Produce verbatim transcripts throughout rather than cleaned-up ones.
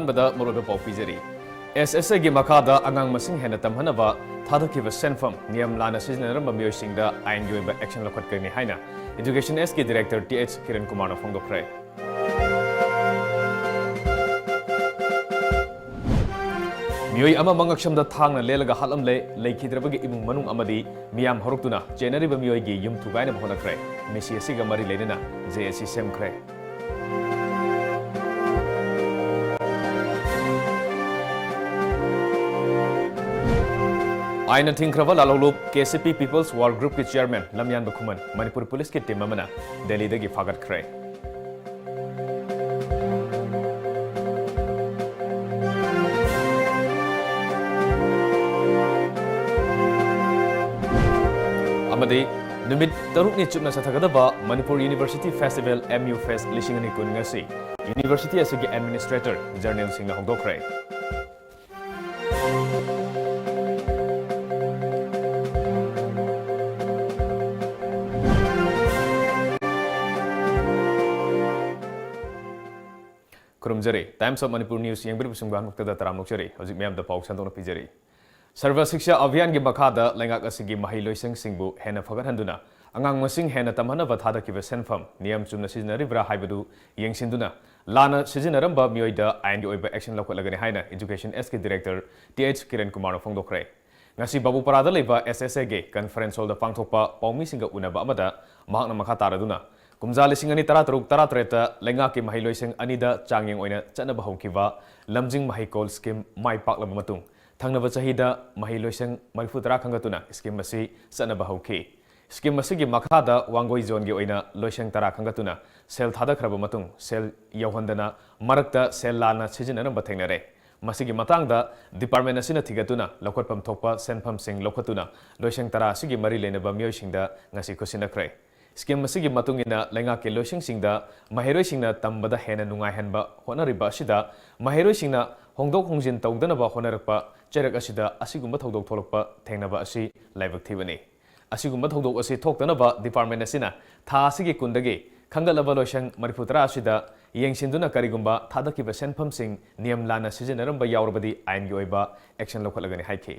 ꯑꯍꯥꯟꯕꯗ ꯃꯔꯨꯑꯣꯏꯕ ꯄꯥꯎ ꯄꯤꯖꯔꯤ꯫ ꯑꯦꯁ ꯑꯦꯁ ꯑꯦꯒꯤ ꯃꯈꯥꯗ ꯑꯉꯥꯡ ꯃꯁꯤꯡ ꯍꯦꯟꯅ ꯇꯝꯍꯟꯅꯕ ꯊꯥꯗꯈꯤꯕ ꯁꯦꯟꯐꯝ ꯅꯤꯌꯝ ꯂꯥꯟꯅ ꯁꯤꯖꯤꯟꯅꯔꯝꯕ ꯃꯤꯑꯣꯏꯁꯤꯡꯗ ꯑꯥꯏꯟꯒꯤ ꯑꯣꯏꯕ action ꯂꯧꯈꯠꯀꯅꯤ ꯍꯥꯏꯅ Education S ꯀꯤ director T H ꯀꯤꯔꯟ ꯀꯨꯃꯥꯔꯅ ꯐꯣꯡꯗꯣꯛꯈ꯭ꯔꯦ꯫ ꯃꯤꯑꯣꯏ ꯑꯃ ꯃꯉꯛꯁꯝꯗ ꯊꯥꯡꯅ ꯂꯦꯜꯂꯒ ꯍꯥꯠꯂꯝꯂꯦ꯫ ꯂꯩꯈꯤꯗ꯭ꯔꯕꯒꯤ ꯏꯃꯨꯡ ꯃꯅꯨꯡ ꯑꯃꯗꯤ ꯃꯤꯌꯥꯝ ꯍꯧꯔꯛꯇꯨꯅ ꯆꯦꯟꯅꯔꯤꯕ ꯃꯤꯑꯣꯏꯒꯤ ꯌꯨꯝ ꯊꯨꯒꯥꯏꯅꯕ ꯍꯣꯠꯅꯈ꯭ꯔꯦ꯫ ꯃꯤꯁꯤ ꯑꯁꯤꯒ ꯃꯔꯤ ꯂꯩꯅꯅ J A C ꯁꯦꯝꯈ꯭ꯔꯦ꯫ ꯑꯥꯏꯟꯅ ꯊꯤꯡꯈ꯭ꯔꯕ ꯂꯥꯂꯣꯡꯂꯨꯞ K C P People's War Groupꯀꯤ chairman ꯂꯝꯌꯥꯟꯕ ꯈꯨꯃꯟ ꯃꯅꯤꯄꯨꯔ ꯄꯨꯂꯤꯁꯀꯤ team ꯑꯃꯅ ꯗꯦꯜꯂꯤꯗꯒꯤ ꯐꯥꯒꯠꯈ꯭ꯔꯦ꯫ ꯑꯃꯗꯤ ꯅꯨꯃꯤꯠ ꯇꯔꯨꯛꯅꯤ ꯆꯨꯞꯅ ꯆꯠꯊꯒꯗꯕ Manipur University Festival M U Fest ꯂꯤꯁꯤꯡ ꯑꯅꯤ ꯀꯨꯟ ꯉꯁꯤ university ꯑꯁꯤꯒꯤ administrator generalꯁꯤꯡꯅ ꯍꯧꯗꯣꯛꯈ꯭ꯔꯦ꯫ ꯈꯨꯔꯨꯝꯖꯔꯤ꯫ Times of Manipur News ꯌꯦꯡꯕꯤꯔꯤꯕꯁꯤꯡꯕꯨ ꯍꯟꯗꯛꯇꯗ ꯇꯔꯥꯝꯅ ꯑꯣꯛꯆꯔꯤ꯫ ꯍꯧꯖꯤꯛ ꯃꯤꯌꯥꯝꯗ ꯄꯥꯎ ꯁꯟꯗꯣꯛꯅ ꯄꯤꯖꯔꯤ꯫ ꯁꯔꯕ ꯁꯤꯛꯁꯥ ꯑꯚꯤꯌꯥꯟꯒꯤ ꯃꯈꯥꯗ ꯂꯩꯉꯥꯛ ꯑꯁꯤꯒꯤ ꯃꯍꯩꯂꯣꯏꯁꯪꯁꯤꯡꯕꯨ ꯍꯦꯟꯅ ꯐꯒꯠꯍꯟꯗꯨꯅ ꯑꯉꯥꯡ ꯃꯁꯤꯡ ꯍꯦꯟꯅ ꯇꯝꯍꯟꯅꯕ ꯊꯥꯗꯈꯤꯕ ꯁꯦꯟꯐꯝ ꯅꯤꯌꯝ ꯆꯨꯝꯅ ꯁꯤꯖꯤꯟꯅꯔꯤꯕ꯭ꯔꯥ ꯍꯥꯏꯕꯗꯨ ꯌꯦꯡꯁꯤꯟꯗꯨꯅ ꯂꯥꯟꯅ ꯁꯤꯖꯤꯟꯅꯔꯝꯕ ꯃꯤꯑꯣꯏꯗ ꯑꯥꯏꯟꯒꯤ ꯑꯣꯏꯕ action ꯂꯧꯈꯠꯂꯒꯅꯤ ꯍꯥꯏꯅ Education S ꯀꯤ director T H ꯀꯤꯔꯟ ꯀꯨꯃꯥꯔꯅ ꯐꯣꯡꯗꯣꯛꯈ꯭ꯔꯦ꯫ ꯉꯁꯤ ꯕꯥꯕꯨꯄꯥꯔꯥꯗ ꯂꯩꯕ S S Aꯒꯤ conference hallꯗ ꯄꯥꯡꯊꯣꯛꯄ ꯄꯥꯎꯃꯤꯁꯤꯡꯒ ꯎꯅꯕ ꯑꯃꯗ ꯃꯍꯥꯛꯅ ꯃꯈꯥ ꯇꯥꯔꯗꯨꯅ, ꯀꯨꯝꯖꯥ ꯂꯤꯁꯤꯡ ꯑꯅꯤ ꯇꯔꯥꯇꯔꯨꯛ ꯇꯔꯥꯇꯔꯦꯠꯇ ꯂꯩꯉꯥꯛꯀꯤ ꯃꯍꯩꯂꯣꯏꯁꯪ ꯑꯅꯤꯗ ꯆꯥꯡꯌꯦꯡ ꯑꯣꯏꯅ ꯆꯠꯅꯕ ꯍꯧꯈꯤꯕ ꯂꯝꯖꯤꯡ ꯃꯍꯩꯀꯣꯜ scheme ꯃꯥꯏ ꯄꯥꯛꯂꯕ ꯃꯇꯨꯡ, ꯊꯪꯅꯕ ꯆꯍꯤꯗ ꯃꯍꯩꯂꯣꯏꯁꯪ ꯃꯔꯤꯐꯨ ꯇꯔꯥ ꯈꯟꯒꯠꯇꯨꯅ scheme ꯑꯁꯤ ꯆꯠꯅꯕ ꯍꯧꯈꯤ꯫ Scheme ꯑꯁꯤꯒꯤ ꯃꯈꯥꯗ ꯋꯥꯡꯒꯣꯏ zoneꯒꯤ ꯑꯣꯏꯅ ꯂꯣꯏꯁꯪ ꯇꯔꯥ ꯈꯟꯒꯠꯇꯨꯅ ꯁꯦꯜ ꯊꯥꯗꯈ꯭ꯔꯕ ꯃꯇꯨꯡ, ꯁꯦꯜ ꯌꯧꯍꯟꯗꯅ ꯃꯔꯛꯇ ꯁꯦꯜ ꯂꯥꯟꯅ ꯁꯤꯖꯤꯟꯅꯔꯝꯕ ꯊꯦꯡꯅꯔꯦ꯫ ꯃꯁꯤꯒꯤ ꯃꯇꯥꯡꯗ department ꯑꯁꯤꯅ ꯊꯤꯒꯠꯇꯨꯅ ꯂꯧꯈꯠꯐꯝ ꯊꯣꯛꯄ ꯁꯦꯟꯐꯝꯁꯤꯡ ꯂꯧꯈꯠꯇꯨꯅ ꯂꯣꯏꯁꯪ ꯇꯔꯥ ꯑꯁꯤꯒꯤ ꯃꯔꯤ ꯂꯩꯅꯕ ꯃꯤꯑꯣꯏꯁꯤꯡꯗ ꯉꯁꯤ ꯈꯨꯠꯁꯤꯟꯅꯈ꯭ꯔꯦ꯫ Scheme ꯑꯁꯤꯒꯤ ꯃꯇꯨꯡ ꯏꯟꯅ ꯂꯩꯉꯥꯛꯀꯤ ꯂꯣꯏꯁꯪꯁꯤꯡꯗ ꯃꯍꯩꯔꯣꯏꯁꯤꯡꯅ ꯇꯝꯕꯗ ꯍꯦꯟꯅ ꯅꯨꯡꯉꯥꯏꯍꯟꯕ ꯍꯣꯠꯅꯔꯤꯕ ꯑꯁꯤꯗ ꯃꯍꯩꯔꯣꯏꯁꯤꯡꯅ ꯍꯣꯡꯗꯣꯛ ꯍꯣꯡꯖꯤꯟ ꯇꯧꯗꯅꯕ ꯍꯣꯠꯅꯔꯛꯄ ꯆꯩꯔꯛ ꯑꯁꯤꯗ ꯑꯁꯤꯒꯨꯝꯕ ꯊꯧꯗꯣꯛ ꯊꯣꯛꯂꯛꯄ ꯊꯦꯡꯅꯕ ꯑꯁꯤ ꯂꯥꯏꯕꯛ ꯊꯤꯕꯅꯤ꯫ ꯑꯁꯤꯒꯨꯝꯕ ꯊꯧꯗꯣꯛ ꯑꯁꯤ ꯊꯣꯛꯇꯅꯕ department ꯑꯁꯤꯅ ꯊꯥ ꯑꯁꯤꯒꯤ ꯀꯨꯟꯗꯒꯤ ꯈꯟꯒꯠꯂꯕ ꯂꯣꯏꯁꯪ ꯃꯔꯤꯐꯨꯇꯔꯥ ꯑꯁꯤꯗ ꯌꯦꯡꯁꯤꯟꯗꯨꯅ ꯀꯔꯤꯒꯨꯝꯕ ꯊꯥꯗꯈꯤꯕ ꯁꯦꯟꯐꯝꯁꯤꯡ ꯅꯤꯌꯝ ꯂꯥꯟꯅ ꯁꯤꯖꯤꯟꯅꯔꯝꯕ ꯌꯥꯎꯔꯕꯗꯤ ꯑꯥꯏꯟꯒꯤ ꯑꯣꯏꯕ action ꯂꯧꯈꯠꯂꯒꯅꯤ ꯍꯥꯏꯈꯤ꯫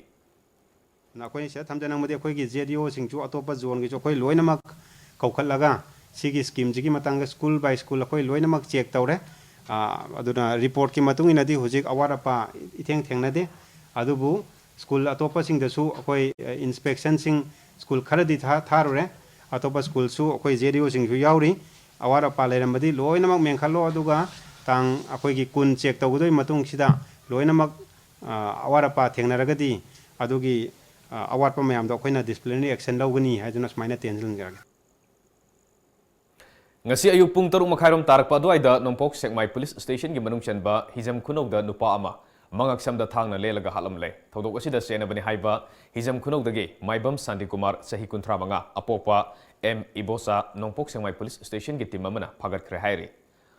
ꯑꯩꯈꯣꯏꯅ ꯁꯤꯗ ꯊꯝꯖꯅꯤꯡꯕꯗꯤ ꯑꯩꯈꯣꯏꯒꯤ ZEOꯁꯤꯡꯁꯨ ꯑꯇꯣꯞꯄ zoneꯒꯤꯁꯨ ꯑꯩꯈꯣꯏ ꯂꯣꯏꯅꯃꯛ ꯀꯧꯈꯠꯂꯒ ꯁꯤꯒꯤ schemeꯁꯤꯒꯤ ꯃꯇꯥꯡꯗ school by school ꯑꯩꯈꯣꯏ ꯂꯣꯏꯅꯃꯛ check ꯇꯧꯔꯦ꯫ ꯑ, ꯑꯗꯨꯅ reportꯀꯤ ꯃꯇꯨꯡ ꯏꯟꯅꯗꯤ ꯍꯧꯖꯤꯛ ꯑꯋꯥꯠ ꯑꯄꯥ ꯏꯊꯦꯡ ꯊꯦꯡꯅꯗꯦ꯫ ꯑꯗꯨꯕꯨ school ꯑꯇꯣꯞꯄꯁꯤꯡꯗꯁꯨ ꯑꯩꯈꯣꯏ, ꯑ, inspectionꯁꯤꯡ school ꯈꯔꯗꯤ ꯊꯥ-, ꯊꯥꯔꯨꯔꯦ꯫ ꯑꯇꯣꯞꯄ schoolꯁꯨ ꯑꯩꯈꯣꯏ ZEOꯁꯤꯡꯁꯨ ꯌꯥꯎꯔꯤ꯫ ꯑꯋꯥꯠ ꯑꯄꯥ ꯂꯩꯔꯝꯕꯗꯤ ꯂꯣꯏꯅꯃꯛ ꯃꯦꯟꯈꯠꯂꯣ, ꯑꯗꯨꯒ ꯇꯥꯡ ꯑꯩꯈꯣꯏꯒꯤ ꯀꯨꯟ check ꯇꯧꯒꯗꯣꯏ ꯃꯇꯨꯡꯁꯤꯗ ꯂꯣꯏꯅꯃꯛ, ꯑ, ꯑꯋꯥꯠ ꯑꯄꯥ ꯊꯦꯡꯅꯔꯒꯗꯤ ꯑꯗꯨꯒꯤ, ꯑ, ꯑꯋꯥꯠꯄ ꯃꯌꯥꯝꯗꯣ ꯑꯩꯈꯣꯏꯅ disciplinary action ꯂꯧꯒꯅꯤ ꯍꯥꯏꯗꯨꯅ ꯁꯨꯃꯥꯏꯅ ꯇꯦꯟꯁꯤꯟꯖꯔꯒꯦ꯫ ꯉꯁꯤ ꯑꯌꯨꯛ ꯄꯨꯡ ꯇꯔꯨꯛ ꯃꯈꯥꯏꯔꯣꯝ ꯇꯥꯔꯛꯄ ꯑꯗꯨꯋꯥꯏꯗ ꯅꯣꯡꯄꯣꯛ ꯁꯦꯛꯃꯥꯏ police stationꯒꯤ ꯃꯅꯨꯡ ꯆꯟꯕ ꯍꯤꯖꯝ ꯈꯨꯅꯧꯗ ꯅꯨꯄꯥ ꯑꯃ ꯃꯉꯛꯁꯝꯗ ꯊꯥꯡꯅ ꯂꯦꯜꯂꯒ ꯍꯥꯠꯂꯝꯂꯦ꯫ ꯊꯧꯗꯣꯛ ꯑꯁꯤꯗ ꯆꯦꯟꯅꯕꯅꯤ ꯍꯥꯏꯕ ꯍꯤꯖꯝ ꯈꯨꯅꯧꯗꯒꯤ ꯃꯥꯏꯕꯝ ꯁꯥꯟꯇꯤꯀꯨꯃꯥꯔ, ꯆꯍꯤ ꯀꯨꯟꯊ꯭ꯔꯥ ꯃꯉꯥ, ꯑꯄꯣꯛꯄ ꯑꯦꯝ ꯏꯕꯣꯆꯥ, ꯅꯣꯡꯄꯣꯛ ꯁꯦꯛꯃꯥꯏ police stationꯒꯤ team ꯑꯃꯅ ꯐꯥꯒꯠꯈ꯭ꯔꯦ ꯍꯥꯏꯔꯤ꯫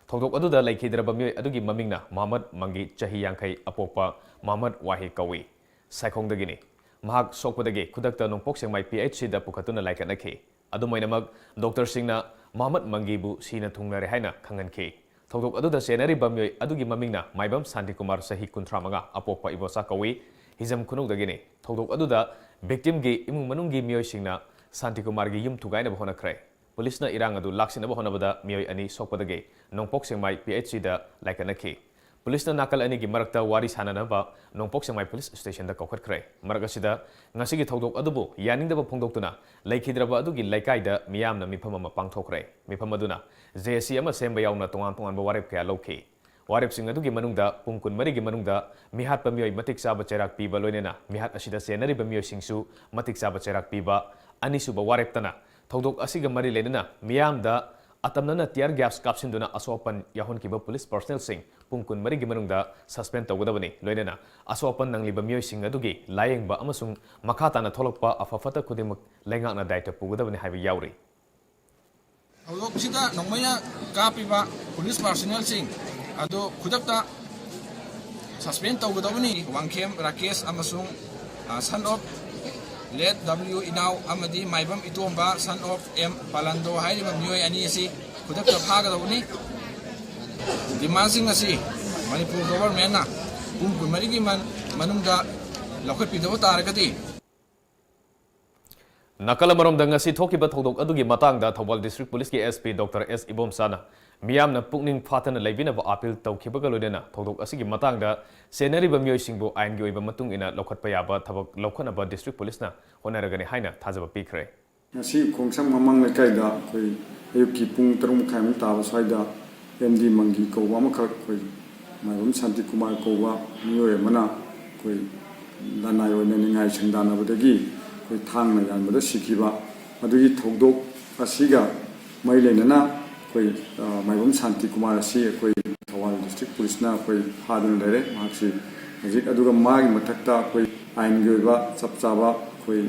ꯊꯧꯗꯣꯛ ꯑꯗꯨꯗ ꯂꯩꯈꯤꯗ꯭ꯔꯕ ꯃꯤꯑꯣꯏ ꯑꯗꯨꯒꯤ ꯃꯃꯤꯡꯅ ꯃꯍꯃꯗ ꯃꯪꯒꯤ, ꯆꯍꯤ ꯌꯥꯡꯈꯩ, ꯑꯄꯣꯛꯄ ꯃꯍꯃꯗ ꯋꯥꯍꯤ ꯀꯧꯏ꯫ ꯁꯥꯏꯈꯣꯡꯗꯒꯤꯅꯤ꯫ ꯃꯍꯥꯛ ꯁꯣꯛꯄꯗꯒꯤ ꯈꯨꯗꯛꯇ ꯅꯣꯡꯄꯣꯛ ꯁꯦꯛꯃꯥꯏ PHCꯗ ꯄꯨꯈꯠꯇꯨꯅ ꯂꯥꯏꯀꯠꯅꯈꯤ꯫ ꯑꯗꯨꯃꯥꯏꯅꯃꯛ, doctorꯁꯤꯡꯅ ꯃꯍꯃꯗ ꯃꯪꯒꯤꯕꯨ ꯁꯤꯅ ꯊꯨꯡꯅꯔꯦ ꯍꯥꯏꯅ ꯈꯪꯍꯟꯈꯤ꯫ ꯊꯧꯗꯣꯛ ꯑꯗꯨꯗ ꯆꯦꯟꯅꯔꯤꯕ ꯃꯤꯑꯣꯏ ꯑꯗꯨꯒꯤ ꯃꯃꯤꯡꯅ ꯃꯥꯏꯕꯝ ꯁꯥꯟꯇꯤꯀꯨꯃꯥꯔ, ꯆꯍꯤ ꯀꯨꯟꯊ꯭ꯔꯥ ꯃꯉꯥ, ꯑꯄꯣꯛꯄ ꯏꯕꯣꯆꯥ ꯀꯧꯏ꯫ ꯍꯤꯖꯝ ꯈꯨꯅꯧꯗꯒꯤꯅꯤ꯫ ꯊꯧꯗꯣꯛ ꯑꯗꯨꯗ victimꯒꯤ ꯏꯃꯨꯡ ꯃꯅꯨꯡꯒꯤ ꯃꯤꯑꯣꯏꯁꯤꯡꯅ ꯁꯥꯟꯇꯤꯀꯨꯃꯥꯔꯒꯤ ꯌꯨꯝ ꯊꯨꯒꯥꯏꯅꯕ ꯍꯣꯠꯅꯈ꯭ꯔꯦ꯫ Policeꯅ ꯏꯔꯥꯡ ꯑꯗꯨ ꯂꯥꯛꯁꯤꯟꯅꯕ ꯍꯣꯠꯅꯕꯗ ꯃꯤꯑꯣꯏ ꯑꯅꯤ ꯁꯣꯛꯄꯗꯒꯤ ꯅꯣꯡꯄꯣꯛ ꯁꯦꯛꯃꯥꯏ PHCꯗ ꯂꯥꯏꯀꯠꯅꯈꯤ꯫ Policeꯅ ꯅꯥꯀꯜ ꯑꯅꯤꯒꯤ ꯃꯔꯛꯇ ꯋꯥꯔꯤ ꯁꯥꯅꯅꯕ ꯅꯣꯡꯄꯣꯛ ꯁꯦꯛꯃꯥꯏ police stationꯗ ꯀꯧꯈꯠꯈ꯭ꯔꯦ꯫ ꯃꯔꯛ ꯑꯁꯤꯗ, ꯉꯁꯤꯒꯤ ꯊꯧꯗꯣꯛ ꯑꯗꯨꯕꯨ ꯌꯥꯅꯤꯡꯗꯕ ꯐꯣꯡꯗꯣꯛꯇꯨꯅ ꯂꯩꯈꯤꯗ꯭ꯔꯕ ꯑꯗꯨꯒꯤ ꯂꯩꯀꯥꯏꯗ ꯃꯤꯌꯥꯝꯅ ꯃꯤꯐꯝ ꯑꯃ ꯄꯥꯡꯊꯣꯛꯈ꯭ꯔꯦ꯫ ꯃꯤꯐꯝ ꯑꯗꯨꯅ JAC ꯑꯃ ꯁꯦꯝꯕ ꯌꯥꯎꯅ ꯇꯣꯉꯥꯟ ꯇꯣꯉꯥꯟꯕ ꯋꯥꯔꯦꯞ ꯀꯌꯥ ꯂꯧꯈꯤ꯫ ꯋꯥꯔꯦꯞꯁꯤꯡ ꯑꯗꯨꯒꯤ ꯃꯅꯨꯡꯗ ꯄꯨꯡ ꯀꯨꯟꯃꯔꯤꯒꯤ ꯃꯅꯨꯡꯗ ꯃꯤꯍꯥꯠꯄ ꯃꯤꯑꯣꯏ ꯃꯇꯤꯛ ꯆꯥꯕ ꯆꯩꯔꯥꯛ ꯄꯤꯕ, ꯂꯣꯏꯅꯅ ꯃꯤꯍꯥꯠ ꯑꯁꯤꯗ ꯆꯦꯟꯅꯔꯤꯕ ꯃꯤꯑꯣꯏꯁꯤꯡꯁꯨ ꯃꯇꯤꯛ ꯆꯥꯕ ꯆꯩꯔꯥꯛ ꯄꯤꯕ꯫ ꯑꯅꯤꯁꯨꯕ ꯋꯥꯔꯦꯞꯇꯅ ꯊꯧꯗꯣꯛ ꯑꯁꯤꯒ ꯃꯔꯤ ꯂꯩꯅꯅ ꯃꯤꯌꯥꯝꯗ ꯑꯇꯝꯅꯅ tear gas ꯀꯥꯞꯁꯤꯟꯗꯨꯅ ꯑꯁꯣꯛ ꯑꯄꯟ ꯌꯥꯎꯍꯟꯈꯤꯕ police personnelꯁꯤꯡ ꯄꯨꯡ ꯀꯨꯟꯃꯔꯤꯒꯤ ꯃꯅꯨꯡꯗ suspend ꯇꯧꯒꯗꯕꯅꯤ, ꯂꯣꯏꯅꯅ ꯑꯁꯣꯛ ꯑꯄꯟ ꯅꯪꯂꯤꯕ ꯃꯤꯑꯣꯏꯁꯤꯡ ꯑꯗꯨꯒꯤ ꯂꯥꯌꯦꯡꯕ ꯑꯃꯁꯨꯡ ꯃꯈꯥ ꯇꯥꯅ ꯊꯣꯛꯂꯛꯄ ꯑꯐ ꯐꯠꯇ ꯈꯨꯗꯤꯡꯃꯛ ꯂꯩꯉꯥꯛꯅ ꯗꯥꯏꯇ ꯄꯨꯒꯗꯕꯅꯤ ꯍꯥꯏꯕ ꯌꯥꯎꯔꯤ꯫ ꯊꯧꯗꯣꯛꯁꯤꯗ ꯅꯣꯡꯃꯩꯅ ꯀꯥꯞꯄꯤꯕ police personnelꯁꯤꯡ ꯑꯗꯨ ꯈꯨꯗꯛꯇ suspend ꯇꯧꯒꯗꯕꯅꯤ꯫ ꯋꯥꯡꯈꯦꯝ ꯔꯥꯀꯦꯁ ꯑꯃꯁꯨꯡ, ꯑ, son of Late W ꯏꯅꯥꯎ ꯑꯃꯗꯤ ꯃꯥꯏꯕꯝ ꯏꯇꯣꯝꯕ, son of M ꯄꯥꯂꯟꯗꯣ ꯍꯥꯏꯔꯤꯕ ꯃꯤꯑꯣꯏ ꯑꯅꯤ ꯑꯁꯤ ꯈꯨꯗꯛꯇ ꯐꯥꯒꯗꯧꯕꯅꯤ꯫ Demandꯁꯤꯡ ꯑꯁꯤ ꯃꯅꯤꯄꯨꯔ governmentꯅ ꯄꯨꯡ ꯀꯨꯟꯃꯔꯤꯒꯤ ꯃꯅꯨꯡꯗ ꯂꯧꯈꯠꯄꯤꯗꯕ ꯇꯥꯔꯒꯗꯤ, ꯅꯥꯀꯜ ꯑꯃꯔꯣꯝꯗ, ꯉꯁꯤ ꯊꯣꯛꯈꯤꯕ ꯊꯧꯗꯣꯛ ꯑꯗꯨꯒꯤ ꯃꯇꯥꯡꯗ Thoubal District Policeꯀꯤ S P Doctor S ꯏꯕꯣꯝꯆꯥꯅ ꯃꯤꯌꯥꯝꯅ ꯄꯨꯛꯅꯤꯡ ꯐꯥꯊꯅ ꯂꯩꯕꯤꯅꯕ appeal ꯇꯧꯈꯤꯕꯒ ꯂꯣꯏꯅꯅ ꯊꯧꯗꯣꯛ ꯑꯁꯤꯒꯤ ꯃꯇꯥꯡꯗ ꯆꯦꯟꯅꯔꯤꯕ ꯃꯤꯑꯣꯏꯁꯤꯡꯕꯨ ꯑꯥꯏꯟꯒꯤ ꯑꯣꯏꯕ ꯃꯇꯨꯡ ꯏꯟꯅ ꯂꯧꯈꯠꯄ ꯌꯥꯕ ꯊꯕꯛ ꯂꯧꯈꯠꯅꯕ District Policeꯅ ꯍꯣꯠꯅꯔꯒꯅꯤ ꯍꯥꯏꯅ ꯊꯥꯖꯕ ꯄꯤꯈ꯭ꯔꯦ꯫ ꯉꯁꯤ ꯈꯣꯡꯁꯪ ꯃꯃꯥꯡ ꯂꯩꯀꯥꯏꯗ ꯑꯩꯈꯣꯏ ꯑꯌꯨꯛꯀꯤ ꯄꯨꯡ ꯇꯔꯨꯛ ꯃꯈꯥꯏꯃꯨꯛ ꯇꯥꯕ ꯁ꯭ꯋꯥꯏꯗ M D ꯃꯪꯒꯤ ꯀꯧꯕ ꯑꯃꯈꯛ ꯑꯩꯈꯣꯏ ꯃꯥꯏꯕꯝ ꯁꯥꯟꯇꯤꯀꯨꯃꯥꯔ ꯀꯧꯕ ꯃꯤꯑꯣꯏ ꯑꯃꯅ ꯑꯩꯈꯣꯏ ꯂꯅꯥꯏ ꯑꯣꯏꯅ ꯅꯤꯡꯉꯥꯏ ꯁꯪꯗꯥꯟꯅꯕꯗꯒꯤ ꯑꯩꯈꯣꯏ ꯊꯥꯡꯅ ꯌꯥꯟꯕꯗ ꯁꯤꯈꯤꯕ ꯑꯗꯨꯒꯤ ꯊꯧꯗꯣꯛ ꯑꯁꯤꯒ ꯃꯔꯤ ꯂꯩꯅꯅ ꯑꯩꯈꯣꯏ ꯃꯥꯏꯕꯝ ꯁꯥꯟꯇꯤꯀꯨꯃꯥꯔ ꯑꯁꯤ ꯑꯩꯈꯣꯏ ꯊꯧꯕꯥꯜ District Policeꯅ ꯑꯩꯈꯣꯏ ꯐꯥꯗꯨꯅ ꯂꯩꯔꯦ꯫ ꯃꯍꯥꯛꯁꯤ ꯍꯧꯖꯤꯛ ꯑꯗꯨꯒ ꯃꯥꯒꯤ ꯃꯊꯛꯇ ꯑꯩꯈꯣꯏ ꯑꯥꯏꯟꯒꯤ ꯑꯣꯏꯕ ꯆꯞ ꯆꯥꯕ ꯑꯩꯈꯣꯏ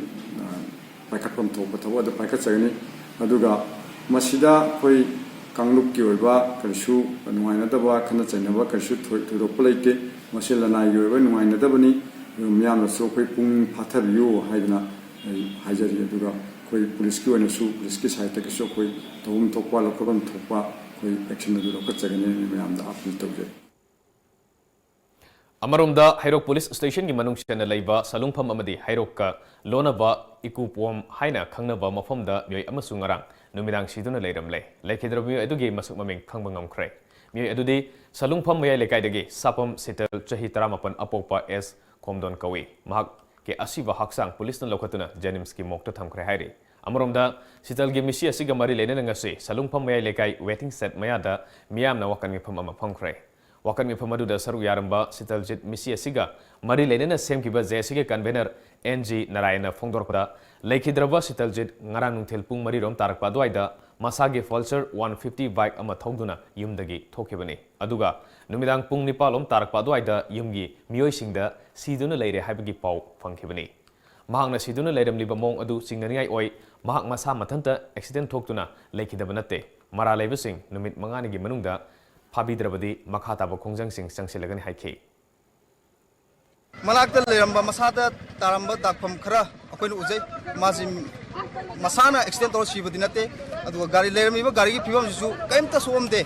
ꯄꯥꯏꯈꯠꯐꯝ ꯊꯣꯛꯄ ꯊꯕꯛ ꯑꯗꯨ ꯄꯥꯏꯈꯠꯆꯒꯅꯤ꯫ ꯑꯗꯨꯒ ꯃꯁꯤꯗ ꯑꯩꯈꯣꯏ ꯀꯥꯡꯂꯨꯞꯀꯤ ꯑꯣꯏꯕ ꯀꯔꯤꯁꯨ ꯅꯨꯡꯉꯥꯏꯅꯗꯕ, ꯈꯠꯅ ꯆꯩꯅꯕ ꯀꯔꯤꯁꯨ ꯊꯣꯏ-, ꯊꯣꯏꯗꯣꯛꯄ ꯂꯩꯇꯦ꯫ ꯃꯁꯤ ꯂꯅꯥꯏꯒꯤ ꯑꯣꯏꯕ ꯅꯨꯡꯉꯥꯏꯅꯗꯕꯅꯤ꯫ ꯑꯗꯨ ꯃꯤꯌꯥꯝꯅꯁꯨ ꯑꯩꯈꯣꯏ ꯄꯨꯛꯅꯤꯡ ꯐꯥꯊꯕꯤꯌꯨ ꯍꯥꯏꯗꯅ ꯑꯩ ꯍꯥꯏꯖꯔꯤ꯫ ꯑꯗꯨꯒ ꯑꯩꯈꯣꯏ ꯄꯨꯂꯤꯁꯀꯤ ꯑꯣꯏꯅꯁꯨ, ꯄꯨꯂꯤꯁꯀꯤ ꯁꯥꯏꯠꯇꯒꯤꯁꯨ ꯑꯩꯈꯣꯏ ꯇꯧꯐꯝ ꯊꯣꯛꯄ, ꯂꯧꯈꯠꯐꯝ ꯊꯣꯛꯄ ꯑꯩꯈꯣꯏ action ꯑꯗꯨ ꯂꯧꯈꯠꯆꯒꯅꯤ ꯍꯥꯏꯅ ꯃꯌꯥꯝꯗ appeal ꯇꯧꯖꯔꯤ꯫ ꯑꯃꯔꯣꯝꯗ, ꯍꯩꯔꯣꯛ Police Stationꯒꯤ ꯃꯅꯨꯡ ꯆꯟꯅ ꯂꯩꯕ ꯁꯂꯨꯡꯐꯝ ꯑꯃꯗꯤ ꯍꯩꯔꯣꯛꯀ ꯂꯣꯟꯅꯕ ꯏꯀꯨꯄꯣꯝ ꯍꯥꯏꯅ ꯈꯪꯅꯕ ꯃꯐꯝꯗ ꯃꯤꯑꯣꯏ ꯑꯃꯁꯨ ꯉꯔꯥꯡ ꯅꯨꯃꯤꯗꯥꯡ ꯁꯤꯗꯨꯅ ꯂꯩꯔꯝꯂꯦ꯫ ꯂꯩꯈꯤꯗ꯭ꯔꯕ ꯃꯤꯑꯣꯏ ꯑꯗꯨꯒꯤ ꯃꯁꯛ ꯃꯃꯤꯡ ꯈꯪꯕ ꯉꯝꯈ꯭ꯔꯦ꯫ ꯃꯤꯑꯣꯏ ꯑꯗꯨꯗꯤ ꯁꯂꯨꯡꯐꯝ ꯃꯌꯥꯏ ꯂꯩꯀꯥꯏꯗꯒꯤ ꯁꯥꯄꯝ ꯁꯤꯇꯜ, ꯆꯍꯤ ꯇꯔꯥꯃꯥꯄꯟ, ꯑꯄꯣꯛꯄ ꯑꯦꯁ ꯈꯣꯝꯗꯣꯟ ꯀꯧꯏ꯫ ꯃꯍꯥꯛꯀꯤ ꯑꯁꯤꯕ ꯍꯛꯆꯥꯡ ꯄꯨꯂꯤꯁꯅ ꯂꯧꯈꯠꯇꯨꯅ JNIMSꯀꯤ morgueꯗ ꯊꯝꯈ꯭ꯔꯦ ꯍꯥꯏꯔꯤ꯫ ꯑꯃꯔꯣꯝꯗ, ꯁꯤꯇꯜꯒꯤ ꯃꯤꯁꯤ ꯑꯁꯤꯒ ꯃꯔꯤ ꯂꯩꯅꯅ ꯉꯁꯤ ꯁꯂꯨꯡꯐꯝ ꯃꯌꯥꯏ ꯂꯩꯀꯥꯏ waiting shed ꯃꯌꯥꯗ ꯃꯤꯌꯥꯝꯅ ꯋꯥꯀꯠ ꯃꯤꯐꯝ ꯑꯃ ꯐꯝꯈ꯭ꯔꯦ꯫ ꯋꯥꯀꯠ ꯃꯤꯐꯝ ꯑꯗꯨꯗ ꯁꯔꯨꯛ ꯌꯥꯔꯝꯕ ꯁꯤꯇꯜꯖꯤꯠ ꯃꯤꯁꯤ ꯑꯁꯤꯒ ꯃꯔꯤ ꯂꯩꯅꯅ ꯁꯦꯝꯈꯤꯕ JACꯒꯤ convener N G ꯅꯥꯔꯥꯌꯟꯅ ꯐꯣꯡꯗꯣꯔꯛꯄꯗ, ꯂꯩꯈꯤꯗ꯭ꯔꯕ ꯁꯤꯇꯜꯖꯤꯠ ꯉꯔꯥꯡ ꯅꯨꯡꯊꯤꯜ ꯄꯨꯡ ꯃꯔꯤ ꯔꯣꯝ ꯇꯥꯔꯛꯄ ꯑꯗꯨꯋꯥꯏꯗ ꯃꯁꯥꯒꯤ Pulsar one fifty bike ꯑꯃ ꯊꯧꯗꯨꯅ ꯌꯨꯝꯗꯒꯤ ꯊꯣꯛꯈꯤꯕꯅꯤ꯫ ꯑꯗꯨꯒ ꯅꯨꯃꯤꯗꯥꯡ ꯄꯨꯡ ꯅꯤꯄꯥꯜ ꯂꯣꯝ ꯇꯥꯔꯛꯄ ꯑꯗꯨꯋꯥꯏꯗ ꯌꯨꯝꯒꯤ ꯃꯤꯑꯣꯏꯁꯤꯡꯗ ꯁꯤꯗꯨꯅ ꯂꯩꯔꯦ ꯍꯥꯏꯕꯒꯤ ꯄꯥꯎ ꯐꯪꯈꯤꯕꯅꯤ꯫ ꯃꯍꯥꯛꯅ ꯁꯤꯗꯨꯅ ꯂꯩꯔꯝꯂꯤꯕ ꯃꯑꯣꯡ ꯑꯗꯨ ꯆꯤꯡꯅꯅꯤꯡꯉꯥꯏ ꯑꯣꯏ꯫ ꯃꯍꯥꯛ ꯃꯁꯥ ꯃꯊꯟꯇ accident ꯊꯣꯛꯇꯨꯅ ꯂꯩꯈꯤꯗꯕ ꯅꯠꯇꯦ꯫ ꯃꯔꯥꯜ ꯂꯩꯕꯁꯤꯡ ꯅꯨꯃꯤꯠ ꯃꯉꯥꯅꯤꯒꯤ ꯃꯅꯨꯡꯗ ꯐꯥꯕꯤꯗ꯭ꯔꯕꯗꯤ ꯃꯈꯥ ꯇꯥꯕ ꯈꯣꯡꯖꯪꯁꯤꯡ ꯆꯪꯁꯤꯜꯂꯒꯅꯤ ꯍꯥꯏꯈꯤ꯫ ꯃꯅꯥꯛꯇ ꯂꯩꯔꯝꯕ ꯃꯁꯥꯗ ꯇꯥꯔꯝꯕ ꯗꯥꯛꯐꯝ ꯈꯔ ꯑꯩꯈꯣꯏꯅ ꯎꯖꯩ꯫ ꯃꯥꯁꯤ ꯃꯁꯥꯅ ꯑꯦꯛꯁꯤꯗꯦꯟ ꯇꯧꯔ ꯁꯤꯕꯗꯤ ꯅꯠꯇꯦ꯫ ꯑꯗꯨꯒ ꯒꯥꯔꯤ, ꯂꯩꯔꯝꯃꯤꯕ ꯒꯥꯔꯤꯒꯤ ꯐꯤꯕꯝꯁꯤꯁꯨ ꯀꯔꯤꯝꯇ ꯁꯣꯛꯑꯝꯗꯦ꯫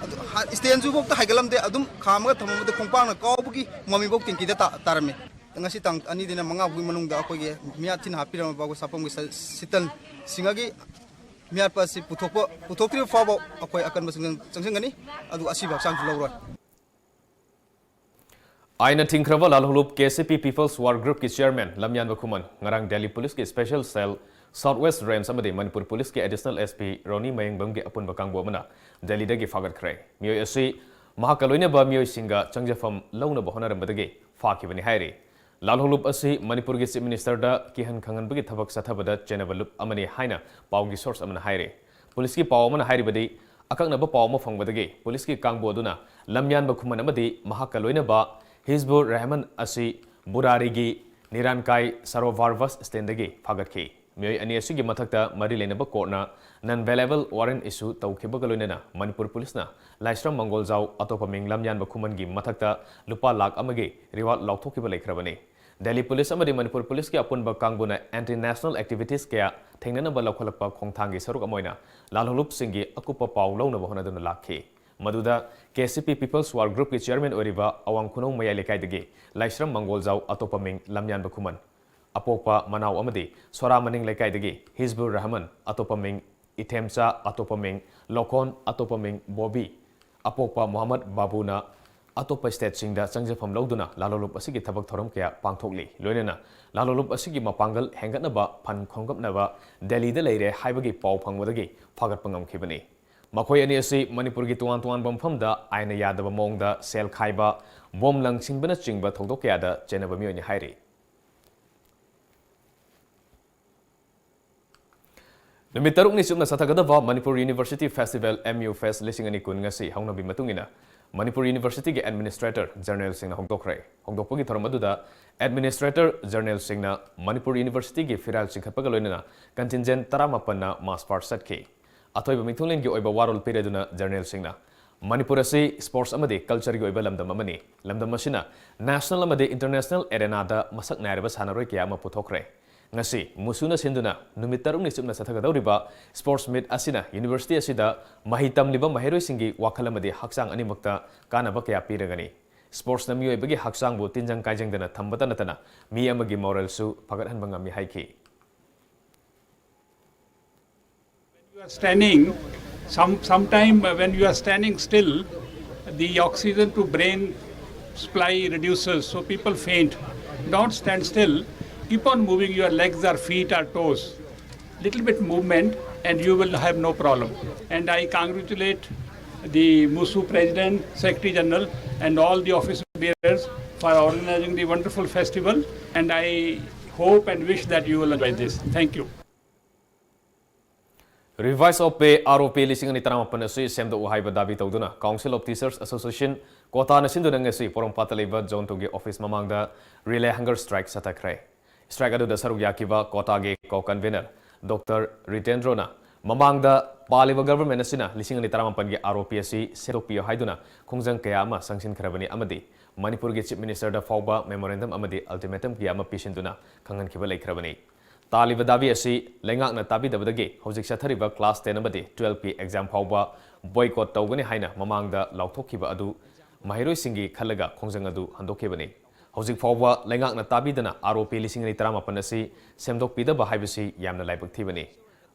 ꯑꯗꯨ ꯍꯥ-, ꯏꯁꯇꯦꯟꯁꯨ ꯐꯥꯎꯗ ꯍꯥꯏꯒꯠꯂꯝꯗꯦ꯫ ꯑꯗꯨꯝ ꯈꯥꯝꯃꯒ ꯊꯝꯃꯝꯕꯗ ꯈꯣꯡꯄꯥꯛꯅ ꯀꯥꯎꯕꯒꯤ ꯃꯃꯤꯐꯥꯎ ꯇꯦꯡꯀꯤꯗ ꯇꯥ-, ꯇꯥꯔꯝꯃꯤ꯫ ꯉꯁꯤ ꯇꯥꯡ ꯑꯅꯤꯗꯩꯅ ꯃꯉꯥ ꯐꯥꯎꯒꯤ ꯃꯅꯨꯡꯗ ꯑꯩꯈꯣꯏꯒꯤ ꯃꯤꯌꯥꯠ ꯊꯤꯅ ꯍꯥꯞꯄꯤꯔꯝꯃꯕ ꯑꯩꯈꯣꯏ ꯁꯥꯄꯝꯒꯤ ꯁ-, ꯁꯤꯇꯜꯁꯤꯡ ꯑꯒꯤ ꯃꯤꯌꯥꯠꯄ ꯑꯁꯤ ꯄꯨꯊꯣꯛꯄ, ꯄꯨꯊꯣꯛꯇ꯭ꯔꯤꯕ ꯐꯥꯎꯕ ꯑꯩꯈꯣꯏ ꯑꯀꯟꯕ ꯆꯪꯁꯤꯟ-, ꯆꯪꯁꯤꯟꯒꯅꯤ꯫ ꯑꯗꯨꯒ ꯑꯁꯤꯕ ꯍꯛꯆꯥꯡꯁꯨ ꯂꯧꯔꯣꯏ꯫ ꯑꯥꯏꯟꯅ ꯊꯤꯡꯈ꯭ꯔꯕ ꯂꯥꯜꯍꯧꯂꯨꯞ ꯀꯦ ꯁꯤ ꯄꯤ People's War Group ꯀꯤ chairman ꯂꯝꯌꯥꯟꯕ ꯈꯨꯃꯟ ꯉꯔꯥꯡ ꯗꯦꯜꯂꯤ ꯄꯨꯂꯤꯁꯀꯤ special cell South West Range ꯑꯃꯗꯤ ꯃꯅꯤꯄꯨꯔ ꯄꯨꯂꯤꯁꯀꯤ additional S P ꯔꯣꯅꯤ ꯃꯌꯦꯡꯕꯝꯒꯤ ꯑꯄꯨꯟꯕ ꯀꯥꯡꯕꯨ ꯑꯃꯅ ꯗꯦꯜꯂꯤꯗꯒꯤ ꯐꯥꯒꯠꯈ꯭ꯔꯦ꯫ ꯃꯤꯑꯣꯏ ꯑꯁꯤ ꯃꯍꯥꯛꯀ ꯂꯣꯏꯅꯕ ꯃꯤꯑꯣꯏꯁꯤꯡꯒ ꯆꯪꯖꯐꯝ ꯂꯧꯅꯕ ꯍꯣꯠꯅꯔꯝꯕꯗꯒꯤ ꯐꯥꯈꯤꯕꯅꯤ ꯍꯥꯏꯔꯤ꯫ ꯂꯥꯜꯍꯧꯂꯨꯞ ꯑꯁꯤ ꯃꯅꯤꯄꯨꯔꯒꯤ Chief Minister ꯗ ꯀꯤꯍꯟ ꯈꯪꯍꯟꯕꯒꯤ ꯊꯕꯛ ꯆꯠꯊꯕꯗ ꯆꯦꯟꯅꯕ ꯂꯨꯞ ꯑꯃꯅꯤ ꯍꯥꯏꯅ ꯄꯥꯎꯒꯤ source ꯑꯃꯅ ꯍꯥꯏꯔꯤ꯫ ꯄꯨꯂꯤꯁꯀꯤ ꯄꯥꯎ ꯑꯃꯅ ꯍꯥꯏꯔꯤꯕꯗꯤ, ꯑꯀꯛꯅꯕ ꯄꯥꯎ ꯑꯃ ꯐꯪꯕꯗꯒꯤ ꯄꯨꯂꯤꯁꯀꯤ ꯀꯥꯡꯕꯨ ꯑꯗꯨꯅ ꯂꯝꯌꯥꯟꯕ ꯈꯨꯃꯟ ꯑꯃꯗꯤ ꯃꯍꯥꯛꯀ ꯂꯣꯏꯅꯕ ꯍꯤꯖꯕꯨꯔ ꯔꯍꯃꯟ ꯑꯁꯤ ꯕꯨꯔꯥꯔꯤꯒꯤ ꯅꯤꯔꯥꯟꯀꯥꯏ ꯁꯔꯣꯚꯥꯔ bus stand ꯗꯒꯤ ꯐꯥꯒꯠꯈꯤ꯫ ꯃꯤꯑꯣꯏ ꯑꯅꯤ ꯑꯁꯤꯒꯤ ꯃꯊꯛꯇ ꯃꯔꯤ ꯂꯩꯅꯕ court ꯅ non bailable warrant issue ꯇꯧꯈꯤꯕꯒ ꯂꯣꯏꯅꯅ ꯃꯅꯤꯄꯨꯔ ꯄꯨꯂꯤꯁꯅ ꯂꯥꯏꯁ꯭ꯔꯝ ꯃꯪꯒꯣꯜꯖꯥꯎ, ꯑꯇꯣꯞꯄ ꯃꯤꯡ ꯂꯝꯌꯥꯟꯕ ꯈꯨꯃꯟꯒꯤ ꯃꯊꯛꯇ ꯂꯨꯄꯥ ꯂꯥꯈ ꯑꯃꯒꯤ reward ꯂꯥꯎꯊꯣꯛꯈꯤꯕ ꯂꯩꯈ꯭ꯔꯕꯅꯤ꯫ ꯗꯦꯜꯂꯤ ꯄꯨꯂꯤꯁ ꯑꯃꯗꯤ ꯃꯅꯤꯄꯨꯔ ꯄꯨꯂꯤꯁꯀꯤ ꯑꯄꯨꯟꯕ ꯀꯥꯡꯕꯨꯅ anti national activities ꯀꯌꯥ ꯊꯦꯡꯅꯅꯕ ꯂꯧꯈꯠꯂꯛꯄ ꯈꯣꯡꯊꯥꯡꯒꯤ ꯁꯔꯨꯛ ꯑꯃ ꯑꯣꯏꯅ ꯂꯥꯜꯍꯧꯂꯨꯞꯁꯤꯡꯒꯤ ꯑꯀꯨꯞꯄ ꯄꯥꯎ ꯂꯧꯅꯕ ꯍꯣꯠꯅꯗꯨꯅ ꯂꯥꯛꯈꯤ꯫ ꯃꯗꯨꯗ ꯀꯦ ꯁꯤ ꯄꯤ People's War Group ꯀꯤ chairman ꯑꯣꯏꯔꯤꯕ ꯑꯋꯥꯡ ꯈꯨꯅꯧ ꯃꯌꯥꯏ ꯂꯩꯀꯥꯏꯗꯒꯤ ꯂꯥꯏꯁ꯭ꯔꯝ ꯃꯪꯒꯣꯜꯖꯥꯎ, ꯑꯇꯣꯞꯄ ꯃꯤꯡ ꯂꯝꯌꯥꯟꯕ ꯈꯨꯃꯟ, ꯑꯄꯣꯛꯄ ꯃꯅꯥꯎ ꯑꯃꯗꯤ ꯁꯣꯔꯥ ꯃꯅꯤꯡ ꯂꯩꯀꯥꯏꯗꯒꯤ ꯍꯤꯖꯕꯨꯔ ꯔꯍꯃꯟ, ꯑꯇꯣꯞꯄ ꯃꯤꯡ ꯏꯊꯦꯝꯆꯥ, ꯑꯇꯣꯞꯄ ꯃꯤꯡ ꯂꯣꯈꯣꯟ, ꯑꯇꯣꯞꯄ ꯃꯤꯡ ꯕꯣꯕꯤ, ꯑꯄꯣꯛꯄ ꯃꯣꯍꯝꯃꯗ ꯕꯥꯕꯨꯅ ꯑꯇꯣꯞꯄ state ꯁꯤꯡꯗ ꯆꯪꯖꯐꯝ ꯂꯧꯗꯨꯅ ꯂꯥꯜꯍꯧꯂꯨꯞ ꯑꯁꯤꯒꯤ ꯊꯕꯛ ꯊꯧꯔꯝ ꯀꯌꯥ ꯄꯥꯡꯊꯣꯛꯂꯤ꯫ ꯂꯣꯏꯅꯅ ꯂꯥꯜꯍꯧꯂꯨꯞ ꯑꯁꯤꯒꯤ ꯃꯄꯥꯡꯒꯜ ꯍꯦꯟꯒꯠꯅꯕ fund ꯈꯣꯝꯒꯠꯅꯕ ꯗꯦꯜꯂꯤꯗ ꯂꯩꯔꯦ ꯍꯥꯏꯕꯒꯤ ꯄꯥꯎ ꯐꯪꯕꯗꯒꯤ ꯐꯥꯒꯠꯄ ꯉꯝꯈꯤꯕꯅꯤ꯫ ꯃꯈꯣꯏ ꯑꯅꯤ ꯑꯁꯤ ꯃꯅꯤꯄꯨꯔꯒꯤ ꯇꯣꯉꯥꯟ ꯇꯣꯉꯥꯟꯕ ꯃꯐꯝꯗ ꯑꯥꯏꯟꯅ ꯌꯥꯗꯕ ꯃꯑꯣꯡꯗ ꯁꯦꯜ ꯈꯥꯏꯕ, ꯕꯣꯝ ꯂꯪꯁꯤꯟꯕꯅꯆꯤꯡꯕ ꯊꯧꯗꯣꯛ ꯀꯌꯥꯗ ꯆꯦꯟꯅꯕ ꯃꯤꯑꯣꯏꯅꯤ ꯍꯥꯏꯔꯤ꯫ ꯅꯨꯃꯤꯠ ꯇꯔꯨꯛꯅꯤ ꯆꯨꯞꯅ ꯆꯠꯊꯒꯗꯕ Manipur University Festival, M U Fest ꯂꯤꯁꯤꯡ ꯑꯅꯤ ꯀꯨꯟ ꯉꯁꯤ ꯍꯧꯅꯕꯤ ꯃꯇꯨꯡ ꯏꯟꯅ ꯃꯅꯤꯄꯨꯔ University ꯒꯤ administrator general ꯁꯤꯡꯅ ꯍꯧꯗꯣꯛꯈ꯭ꯔꯦ꯫ ꯍꯧꯗꯣꯛꯄꯒꯤ ꯊꯧꯔꯝ ꯑꯗꯨꯗ administrator general ꯁꯤꯡꯅ ꯃꯅꯤꯄꯨꯔ University ꯒꯤ ꯐꯤꯔꯥꯜ ꯆꯤꯡꯈꯠꯄꯒ ꯂꯣꯏꯅꯅ contingent ꯇꯔꯥꯃꯥꯄꯟꯅ march past ꯆꯠꯈꯤ꯫ ꯑꯊꯣꯏꯕ ꯃꯤꯊꯨꯡꯂꯦꯟꯒꯤ ꯑꯣꯏꯕ ꯋꯥꯔꯣꯜ ꯄꯤꯔꯗꯨꯅ general ꯁꯤꯡꯅ ꯃꯅꯤꯄꯨꯔ ꯑꯁꯤ sports ꯑꯃꯗꯤ cultureꯒꯤ ꯑꯣꯏꯕ ꯂꯝꯗꯝ ꯑꯃꯅꯤ꯫ ꯂꯝꯗꯝ ꯑꯁꯤꯅ national ꯑꯃꯗꯤ international arenaꯗ ꯃꯁꯛ ꯅꯥꯏꯔꯕ ꯁꯥꯟꯅꯔꯣꯏ ꯀꯌꯥ ꯑꯃ ꯄꯨꯊꯣꯛꯈ꯭ꯔꯦ꯫ ꯉꯁꯤ MUSUꯅ ꯁꯤꯟꯗꯨꯅ ꯅꯨꯃꯤꯠ ꯇꯔꯨꯛꯅꯤ ꯆꯨꯞꯅ ꯆꯠꯊꯒꯗꯧꯔꯤꯕ sports meet ꯑꯁꯤꯅ university ꯑꯁꯤꯗ ꯃꯍꯩ ꯇꯝꯂꯤꯕ ꯃꯍꯩꯔꯣꯏꯁꯤꯡꯒꯤ ꯋꯥꯈꯜ ꯑꯃꯗꯤ ꯍꯛꯆꯥꯡ ꯑꯅꯤꯃꯛꯇ ꯀꯥꯟꯅꯕ ꯀꯌꯥ ꯄꯤꯔꯒꯅꯤ꯫ Sportsꯅ ꯃꯤꯑꯣꯏꯕꯒꯤ ꯍꯛꯆꯥꯡꯕꯨ ꯇꯤꯟꯖꯪ ꯀꯥꯏꯖꯪꯗꯅ ꯊꯝꯕꯇ ꯅꯠꯇꯅ ꯃꯤ ꯑꯃꯒꯤ moraleꯁꯨ ꯐꯒꯠꯍꯟꯕ ꯉꯝꯃꯤ ꯍꯥꯏꯈꯤ꯫ You are standing, some, sometime when you are standing still, the oxygen to brain supply reduces, so people faint. Don't stand still. Keep on moving your legs or feet or toes. Little bit movement and you will have no problem. And I congratulate the MUSU President, Secretary General and all the office bearers for organizing the wonderful festival, and I hope and wish that you will enjoy this. Thank you. Revise of Pay, ROP, ꯂꯤꯁꯤꯡ ꯑꯅꯤ ꯇꯔꯥꯃꯥꯄꯟ ꯑꯁꯤ ꯁꯦꯝꯗꯣꯛꯎ ꯍꯥꯏꯕ Dhabi ꯇꯧꯗꯨꯅ Council of Teachers Association, ꯀꯣꯇꯥꯅ ꯁꯤꯟꯗꯨꯅ ꯉꯁꯤ ꯄꯣꯔꯣꯝꯄꯥꯠꯇ ꯂꯩꯕ Zone two ꯒꯤ office ꯃꯃꯥꯡꯗ relay hunger strike ꯆꯠꯊꯈ꯭ꯔꯦ꯫ Strike ꯑꯗꯨꯗ ꯁꯔꯨꯛ ꯌꯥꯈꯤꯕ ꯀꯣꯇꯥꯒꯤ co-convener Doctor ꯔꯤꯇꯦꯟꯗ꯭ꯔꯣꯅ ꯃꯃꯥꯡꯗ ꯄꯥꯜꯂꯤꯕ government ꯑꯁꯤꯅ ꯂꯤꯁꯤꯡ ꯑꯅꯤ ꯇꯔꯥꯃꯥꯄꯟꯒꯤ ROP ꯑꯁꯤ ꯁꯦꯝꯗꯣꯛꯄꯤꯌꯨ ꯍꯥꯏꯗꯨꯅ ꯈꯣꯡꯖꯪ ꯀꯌꯥ ꯑꯃ ꯆꯪꯁꯤꯟꯈ꯭ꯔꯕꯅꯤ ꯑꯃꯗꯤ ꯃꯅꯤꯄꯨꯔꯒꯤ Chief Ministerꯗ ꯐꯥꯎꯕ memorandum ꯑꯃꯗꯤ ultimatum ꯀꯌꯥ ꯑꯃ ꯄꯤꯁꯤꯟꯗꯨꯅ ꯈꯪꯍꯟꯈꯤꯕ ꯂꯩꯈ꯭ꯔꯕꯅꯤ꯫ ꯇꯥꯜꯂꯤꯕ ꯗꯥꯕꯤ ꯑꯁꯤ ꯂꯩꯉꯥꯛꯅ ꯇꯥꯕꯤꯗꯕꯗꯒꯤ ꯍꯧꯖꯤꯛ ꯆꯠꯊꯔꯤꯕ class ten ꯑꯃꯗꯤ twelve ꯀꯤ exam ꯐꯥꯎꯕ boycott ꯇꯧꯒꯅꯤ ꯍꯥꯏꯅ ꯃꯃꯥꯡꯗ ꯂꯥꯎꯊꯣꯛꯈꯤꯕ ꯑꯗꯨ ꯃꯍꯩꯔꯣꯏꯁꯤꯡꯒꯤ ꯈꯜꯂꯒ ꯈꯣꯡꯖꯪ ꯑꯗꯨ ꯍꯟꯗꯣꯛꯈꯤꯕꯅꯤ꯫ ꯍꯧꯖꯤꯛ ꯐꯥꯎꯕ ꯂꯩꯉꯥꯛꯅ ꯇꯥꯕꯤꯗꯅ ROP ꯂꯤꯁꯤꯡ ꯑꯅꯤ ꯇꯔꯥꯃꯥꯄꯟ ꯑꯁꯤ ꯁꯦꯝꯗꯣꯛꯄꯤꯗꯕ ꯍꯥꯏꯕꯁꯤ ꯌꯥꯝꯅ ꯂꯥꯏꯕꯛ ꯊꯤꯕꯅꯤ꯫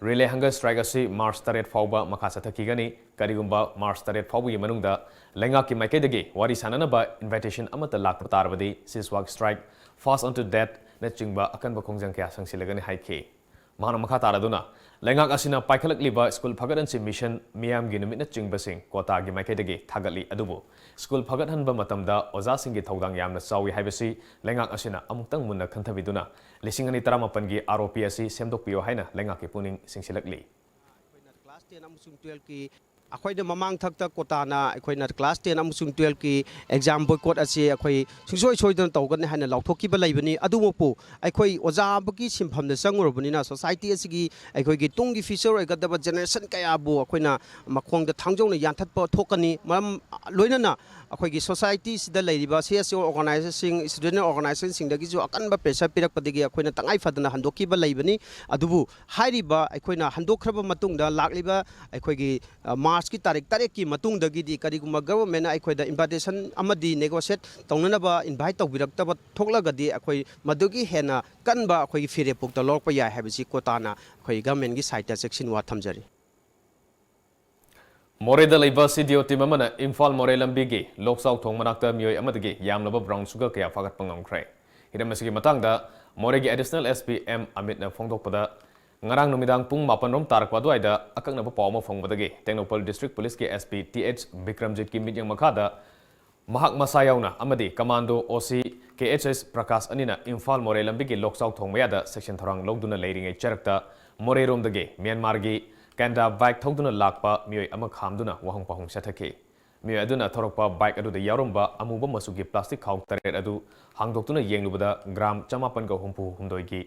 Relay hunger strike ꯑꯁꯤ March ꯇꯔꯦꯠ ꯐꯥꯎꯕ ꯃꯈꯥ ꯆꯠꯊꯈꯤꯒꯅꯤ꯫ ꯀꯔꯤꯒꯨꯝꯕ March ꯇꯔꯦꯠ ꯐꯥꯎꯕꯒꯤ ꯃꯅꯨꯡꯗ ꯂꯩꯉꯥꯛꯀꯤ ꯃꯥꯏꯀꯩꯗꯒꯤ ꯋꯥꯔꯤ ꯁꯥꯅꯅꯕ invitation ꯑꯃꯠꯇ ꯂꯥꯛꯄ ꯇꯥꯔꯕꯗꯤ ceasefire strike, fast until death ꯅꯆꯤꯡꯕ ꯑꯀꯟꯕ ꯈꯣꯡꯖꯪ ꯀꯌꯥ ꯆꯪꯁꯤꯜꯂꯒꯅꯤ ꯍꯥꯏꯈꯤ꯫ ꯃꯍꯥꯛꯅ ꯃꯈꯥ ꯇꯥꯔꯗꯨꯅ, ꯂꯩꯉꯥꯛ ꯑꯁꯤꯅ ꯄꯥꯏꯈꯠꯂꯛꯂꯤꯕ ꯁ꯭ꯀꯨꯜ ꯐꯒꯠꯍꯟꯁꯤ mission, ꯃꯤꯌꯥꯝꯒꯤ ꯅꯨꯃꯤꯠꯅꯆꯤꯡꯕꯁꯤꯡ ꯀꯣꯇꯥꯒꯤ ꯃꯥꯏꯀꯩꯗꯒꯤ ꯊꯥꯒꯠꯂꯤ, ꯑꯗꯨꯕꯨ ꯁ꯭ꯀꯨꯜ ꯐꯒꯠꯍꯟꯕ ꯃꯇꯝꯗ ꯑꯣꯖꯥꯁꯤꯡꯒꯤ ꯊꯧꯗꯥꯡ ꯌꯥꯝꯅ ꯆꯥꯎꯏ ꯍꯥꯏꯕꯁꯤ ꯂꯩꯉꯥꯛ ꯑꯁꯤꯅ ꯑꯃꯨꯛꯇꯪ ꯃꯨꯟꯅ ꯈꯟꯊꯕꯤꯗꯨꯅ ꯂꯤꯁꯤꯡ ꯑꯅꯤ ꯇꯔꯥꯃꯥꯄꯟꯒꯤ ROP ꯑꯁꯤ ꯁꯦꯝꯗꯣꯛꯄꯤꯌꯨ ꯍꯥꯏꯅ ꯂꯩꯉꯥꯛꯀꯤ ꯄꯨꯛꯅꯤꯡ ꯆꯤꯡꯁꯤꯜꯂꯛꯂꯤ꯫ ꯑꯩꯈꯣꯏꯅ class ten ꯑꯃꯁꯨꯡ twelve ꯀꯤ ꯑꯩꯈꯣꯏꯅ ꯃꯃꯥꯡ ꯊꯛꯇ ꯀꯣꯇꯥꯅ ꯑꯩꯈꯣꯏꯅ class ten ꯑꯃꯁꯨꯡ twelve ꯀꯤ exam boycott ꯑꯁꯤ ꯑꯩꯈꯣꯏ ꯁꯨꯡꯁꯣꯏ ꯁꯣꯏꯗꯅ ꯇꯧꯒꯅꯤ ꯍꯥꯏꯅ ꯂꯥꯎꯊꯣꯛꯈꯤꯕ ꯂꯩꯕꯅꯤ꯫ ꯑꯗꯨꯃꯛꯄꯨ ꯑꯩꯈꯣꯏ ꯑꯣꯖꯥ ꯑꯃꯒꯤ ꯁꯤꯟꯐꯝꯗ ꯆꯪꯉꯨꯔꯕꯅꯤꯅ society ꯑꯁꯤꯒꯤ ꯑꯩꯈꯣꯏꯒꯤ ꯇꯨꯡꯒꯤ future ꯑꯣꯏꯒꯗꯕ generation ꯀꯌꯥꯕꯨ ꯑꯩꯈꯣꯏꯅ ꯃꯈꯣꯡꯗ ꯊꯥꯡꯖꯧꯅ ꯌꯥꯟꯊꯠꯄ ꯊꯣꯛꯀꯅꯤ꯫ ꯃꯔꯝ ꯂꯣꯏꯅꯅ ꯑꯩꯈꯣꯏꯒꯤ society ꯁꯤꯗ ꯂꯩꯔꯤꯕ C S O organization ꯁꯤꯡ, student organization ꯁꯤꯡꯗꯒꯤꯁꯨ ꯑꯀꯟꯕ pressure ꯄꯤꯔꯛꯄꯗꯒꯤ ꯑꯩꯈꯣꯏꯅ ꯇꯉꯥꯏ ꯐꯗꯅ ꯍꯟꯗꯣꯛꯈꯤꯕ ꯂꯩꯕꯅꯤ꯫ ꯑꯗꯨꯕꯨ ꯍꯥꯏꯔꯤꯕ ꯑꯩꯈꯣꯏꯅ ꯍꯟꯗꯣꯛꯈ꯭ꯔꯕ ꯃꯇꯨꯡꯗ ꯂꯥꯛꯂꯤꯕ ꯑꯩꯈꯣꯏꯒꯤ, ꯑ, March ꯀꯤ ꯇꯥꯔꯤꯛ ꯇꯔꯦꯠꯀꯤ ꯃꯇꯨꯡꯗꯒꯤꯗꯤ ꯀꯔꯤꯒꯨꯝꯕ government ꯅ ꯑꯩꯈꯣꯏꯗ invitation ꯑꯃꯗꯤ negotiate ꯇꯧꯅꯅꯕ invite ꯇꯧꯕꯤꯔꯛꯇꯕ ꯊꯣꯛꯂꯒꯗꯤ ꯑꯩꯈꯣꯏ ꯃꯗꯨꯒꯤ ꯍꯦꯟꯅ ꯀꯟꯕ ꯑꯩꯈꯣꯏꯒꯤ ꯐꯤꯔꯦꯞꯄꯨꯛꯇ ꯂꯧꯔꯛꯄ ꯌꯥꯏ ꯍꯥꯏꯕꯁꯤ ꯀꯣꯇꯥꯅ ꯑꯩꯈꯣꯏ government ꯀꯤ side ꯇ ꯆꯦꯛꯁꯤꯟ ꯋꯥ ꯊꯝꯖꯔꯤ꯫ ꯃꯣꯔꯦꯗ ꯂꯩꯕ C D O team ꯑꯃꯅ ꯏꯝꯐꯥꯜ ꯃꯣꯔꯦ ꯂꯝꯕꯤꯒꯤ ꯂꯣꯛꯆꯥꯎ ꯊꯣꯡ ꯃꯅꯥꯛꯇ ꯃꯤꯑꯣꯏ ꯑꯃꯗꯒꯤ ꯌꯥꯝꯂꯕ brown sugar ꯀꯌꯥ ꯐꯥꯒꯠꯄ ꯉꯝꯈ꯭ꯔꯦ꯫ ꯍꯤꯔꯝ ꯑꯁꯤꯒꯤ ꯃꯇꯥꯡꯗ ꯃꯣꯔꯦꯒꯤ Additional S P M ꯑꯃꯤꯠꯅ ꯐꯣꯡꯗꯣꯛꯄꯗ, ꯉꯔꯥꯡ ꯅꯨꯃꯤꯗꯥꯡ ꯄꯨꯡ ꯃꯥꯄꯟ ꯔꯣꯝ ꯇꯥꯔꯛꯄ ꯑꯗꯨꯋꯥꯏꯗ ꯑꯀꯛꯅꯕ ꯄꯥꯎ ꯑꯃ ꯐꯪꯕꯗꯒꯤ ꯇꯦꯡꯅꯧꯄꯜ District Police ꯀꯤ S P T H ꯕꯤꯀ꯭ꯔꯝꯖꯤꯠꯀꯤ ꯃꯤꯠꯌꯦꯡ ꯃꯈꯥꯗ ꯃꯍꯥꯛ ꯃꯁꯥ ꯌꯥꯎꯅ ꯑꯃꯗꯤ commando O C K H S Prakash ꯑꯅꯤꯅ ꯏꯝꯐꯥꯜ ꯃꯣꯔꯦ ꯂꯝꯕꯤꯒꯤ ꯂꯣꯛꯆꯥꯎ ꯊꯣꯡ ꯃꯌꯥꯗ section ꯊꯧꯔꯥꯡ ꯂꯧꯗꯨꯅ ꯂꯩꯔꯤꯉꯩ ꯆꯔꯛꯇ ꯃꯣꯔꯦꯔꯣꯝꯗꯒꯤ ꯃ꯭ꯌꯥꯟꯃꯥꯔꯒꯤ ꯀꯦꯟꯗꯥ bike ꯊꯧꯗꯨꯅ ꯂꯥꯛꯄ ꯃꯤꯑꯣꯏ ꯑꯃ ꯈꯥꯝꯗꯨꯅ ꯋꯥꯍꯪ ꯄꯥꯎꯍꯪ ꯆꯠꯊꯈꯤ꯫ ꯃꯤꯑꯣꯏ ꯑꯗꯨꯅ ꯊꯧꯔꯛꯄ bike ꯑꯗꯨꯗ ꯌꯥꯎꯔꯝꯕ ꯑꯃꯨꯕ ꯃꯆꯨꯒꯤ plastic ꯈꯥꯎ ꯇꯔꯦꯠ ꯑꯗꯨ ꯍꯥꯡꯗꯣꯛꯇꯨꯅ ꯌꯦꯡꯂꯨꯕꯗ gram ꯆꯃꯥꯄꯟꯒ ꯍꯨꯝꯐꯨ ꯍꯨꯝꯗꯣꯏꯒꯤ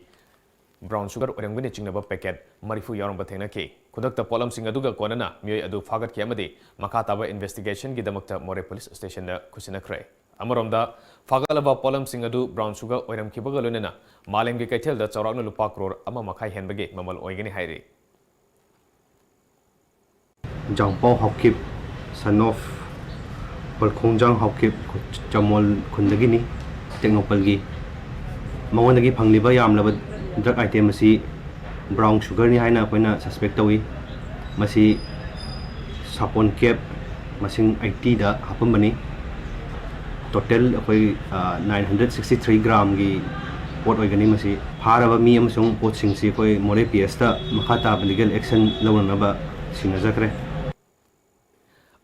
brown sugar ꯑꯣꯏꯔꯝꯒꯅꯤ ꯆꯤꯡꯅꯕ packet ꯃꯔꯤꯐꯨ ꯌꯥꯎꯔꯝꯕ ꯊꯦꯡꯅꯈꯤ꯫ ꯈꯨꯗꯛꯇ ꯄꯣꯠꯂꯝꯁꯤꯡ ꯑꯗꯨꯒ ꯀꯣꯟꯅꯅ ꯃꯤꯑꯣꯏ ꯑꯗꯨ ꯐꯥꯒꯠꯈꯤ ꯑꯃꯗꯤ ꯃꯈꯥ ꯇꯥꯕ investigation ꯒꯤꯗꯃꯛꯇ ꯃꯣꯔꯦ police station ꯗ ꯈꯨꯠꯁꯤꯟꯅꯈ꯭ꯔꯦ꯫ ꯑꯃꯔꯣꯝꯗ, ꯐꯥꯒꯠꯂꯕ ꯄꯣꯠꯂꯝꯁꯤꯡ ꯑꯗꯨ brown sugar ꯑꯣꯏꯔꯝꯈꯤꯕꯒ ꯂꯣꯏꯅꯅ ꯃꯥꯂꯦꯝꯒꯤ ꯀꯩꯊꯦꯜꯗ ꯆꯥꯎꯔꯥꯛꯅ ꯂꯨꯄꯥ ꯀ꯭ꯔꯣꯔ ꯑꯃ ꯃꯈꯥꯏ ꯍꯦꯟꯕꯒꯤ ꯃꯃꯜ ꯑꯣꯏꯒꯅꯤ ꯍꯥꯏꯔꯤ꯫ ꯖꯥꯡꯄꯥꯎ ꯍꯥꯎꯀꯤꯞ, son of ꯄꯜꯈꯣꯡꯖꯥꯡ ꯍꯥꯎꯀꯤꯞ, ꯆꯃꯣꯜ ꯈꯨꯟꯗꯒꯤꯅꯤ, ꯇꯦꯡꯅꯧꯄꯜꯒꯤ꯫ ꯃꯉꯣꯟꯗꯒꯤ ꯐꯪꯂꯤꯕ ꯌꯥꯝꯂꯕ drug item ꯑꯁꯤ brown sugar ꯅꯤ ꯍꯥꯏꯅ ꯑꯩꯈꯣꯏꯅ suspect ꯇꯧꯏ꯫ ꯃꯁꯤ ꯁꯥꯄꯣꯟ cap ꯃꯁꯤꯡ eighty ꯗ ꯍꯥꯞꯄꯝꯕꯅꯤ꯫ Total ꯑꯩꯈꯣꯏ, ꯑ, nine hundred sixty three gram ꯒꯤ ꯄꯣꯠ ꯑꯣꯏꯒꯅꯤ꯫ ꯃꯁꯤ ꯐꯥꯔꯕ ꯃꯤ ꯑꯃꯁꯨꯡ ꯄꯣꯠꯁꯤꯡꯁꯤ ꯑꯩꯈꯣꯏ ꯃꯣꯔꯦ P S ꯇ ꯃꯈꯥ ꯇꯥꯕ legal action ꯂꯧꯅꯅꯕ ꯁꯤꯡꯅꯖꯈ꯭ꯔꯦ꯫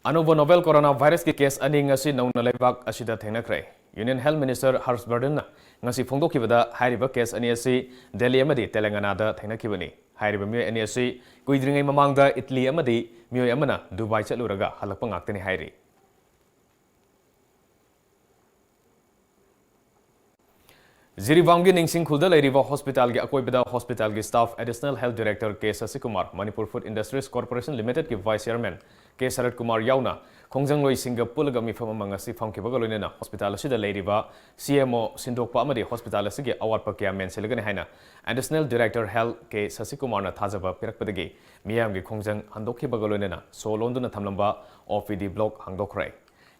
ꯑꯅꯧꯕ novel corona virus ꯀꯤ case ꯑꯅꯤ ꯉꯁꯤ ꯅꯧꯅ ꯂꯩꯕꯥꯛ ꯑꯁꯤꯗ ꯊꯦꯡꯅꯈ꯭ꯔꯦ꯫ Union Health Minister ꯍꯔꯁ ꯕꯔꯙꯟꯅ ꯉꯁꯤ ꯐꯣꯡꯗꯣꯛꯈꯤꯕꯗ, ꯍꯥꯏꯔꯤꯕ case ꯑꯅꯤ ꯑꯁꯤ ꯗꯦꯜꯂꯤ ꯑꯃꯗꯤ ꯇꯦꯂꯪꯒꯅꯥꯗ ꯊꯦꯡꯅꯈꯤꯕꯅꯤ꯫ ꯍꯥꯏꯔꯤꯕ ꯃꯤꯑꯣꯏ ꯑꯅꯤ ꯑꯁꯤ ꯀꯨꯏꯗ꯭ꯔꯤꯉꯩ ꯃꯃꯥꯡꯗ ꯏꯇꯂꯤ ꯑꯃꯗꯤ ꯃꯤꯑꯣꯏ ꯑꯃꯅ ꯗꯨꯕꯥꯏ ꯆꯠꯂꯨꯔꯒ ꯍꯜꯂꯛꯄ ꯉꯥꯛꯇꯅꯤ ꯍꯥꯏꯔꯤ꯫ ꯖꯤꯔꯤꯕꯥꯝꯒꯤ ꯅꯤꯡꯁꯤꯡ ꯈꯨꯜꯗ ꯂꯩꯔꯤꯕ ꯍꯣꯁꯄꯤꯇꯥꯜꯒꯤ ꯑꯀꯣꯏꯕꯗ ꯍꯣꯁꯄꯤꯇꯥꯜꯒꯤ staff Additional Health Director K Sasikumar, Manipur food industries corporation ꯂꯤꯃꯤꯇꯦꯗꯀꯤ vice chairman K Sarat Kumar ꯌꯥꯎꯅ ꯈꯣꯡꯖꯪꯂꯣꯏꯁꯤꯡꯒ ꯄꯨꯜꯂꯒ ꯃꯤꯐꯝ ꯑꯃ ꯉꯁꯤ ꯐꯝꯈꯤꯕꯒ ꯂꯣꯏꯅꯅ ꯍꯣꯁꯄꯤꯇꯥꯜ ꯑꯁꯤꯗ ꯂꯩꯔꯤꯕ ꯁꯤ ꯑꯦꯝ ꯑꯣ ꯁꯤꯟꯗꯣꯛꯄ ꯑꯃꯗꯤ ꯍꯣꯁꯄꯤꯇꯥꯜ ꯑꯁꯤꯒꯤ ꯑꯋꯥꯠꯄ ꯀꯌꯥ ꯃꯦꯟꯁꯤꯜꯂꯒꯅꯤ ꯍꯥꯏꯅ Additional Director Health ꯀꯦ ꯁꯁꯤꯀꯨꯃꯥꯔꯅ ꯊꯥꯖꯕ ꯄꯤꯔꯛꯄꯗꯒꯤ ꯃꯤꯌꯥꯝꯒꯤ ꯈꯣꯡꯖꯪ ꯍꯟꯗꯣꯛꯈꯤꯕꯒ ꯂꯣꯏꯅꯅ ꯁꯣ ꯂꯣꯟꯗꯨꯅ ꯊꯝꯂꯝꯕ ꯑꯣ ꯄꯤ ꯗꯤ ꯕ꯭ꯂꯣꯛ ꯍꯥꯡꯗꯣꯛꯈ꯭ꯔꯦ꯫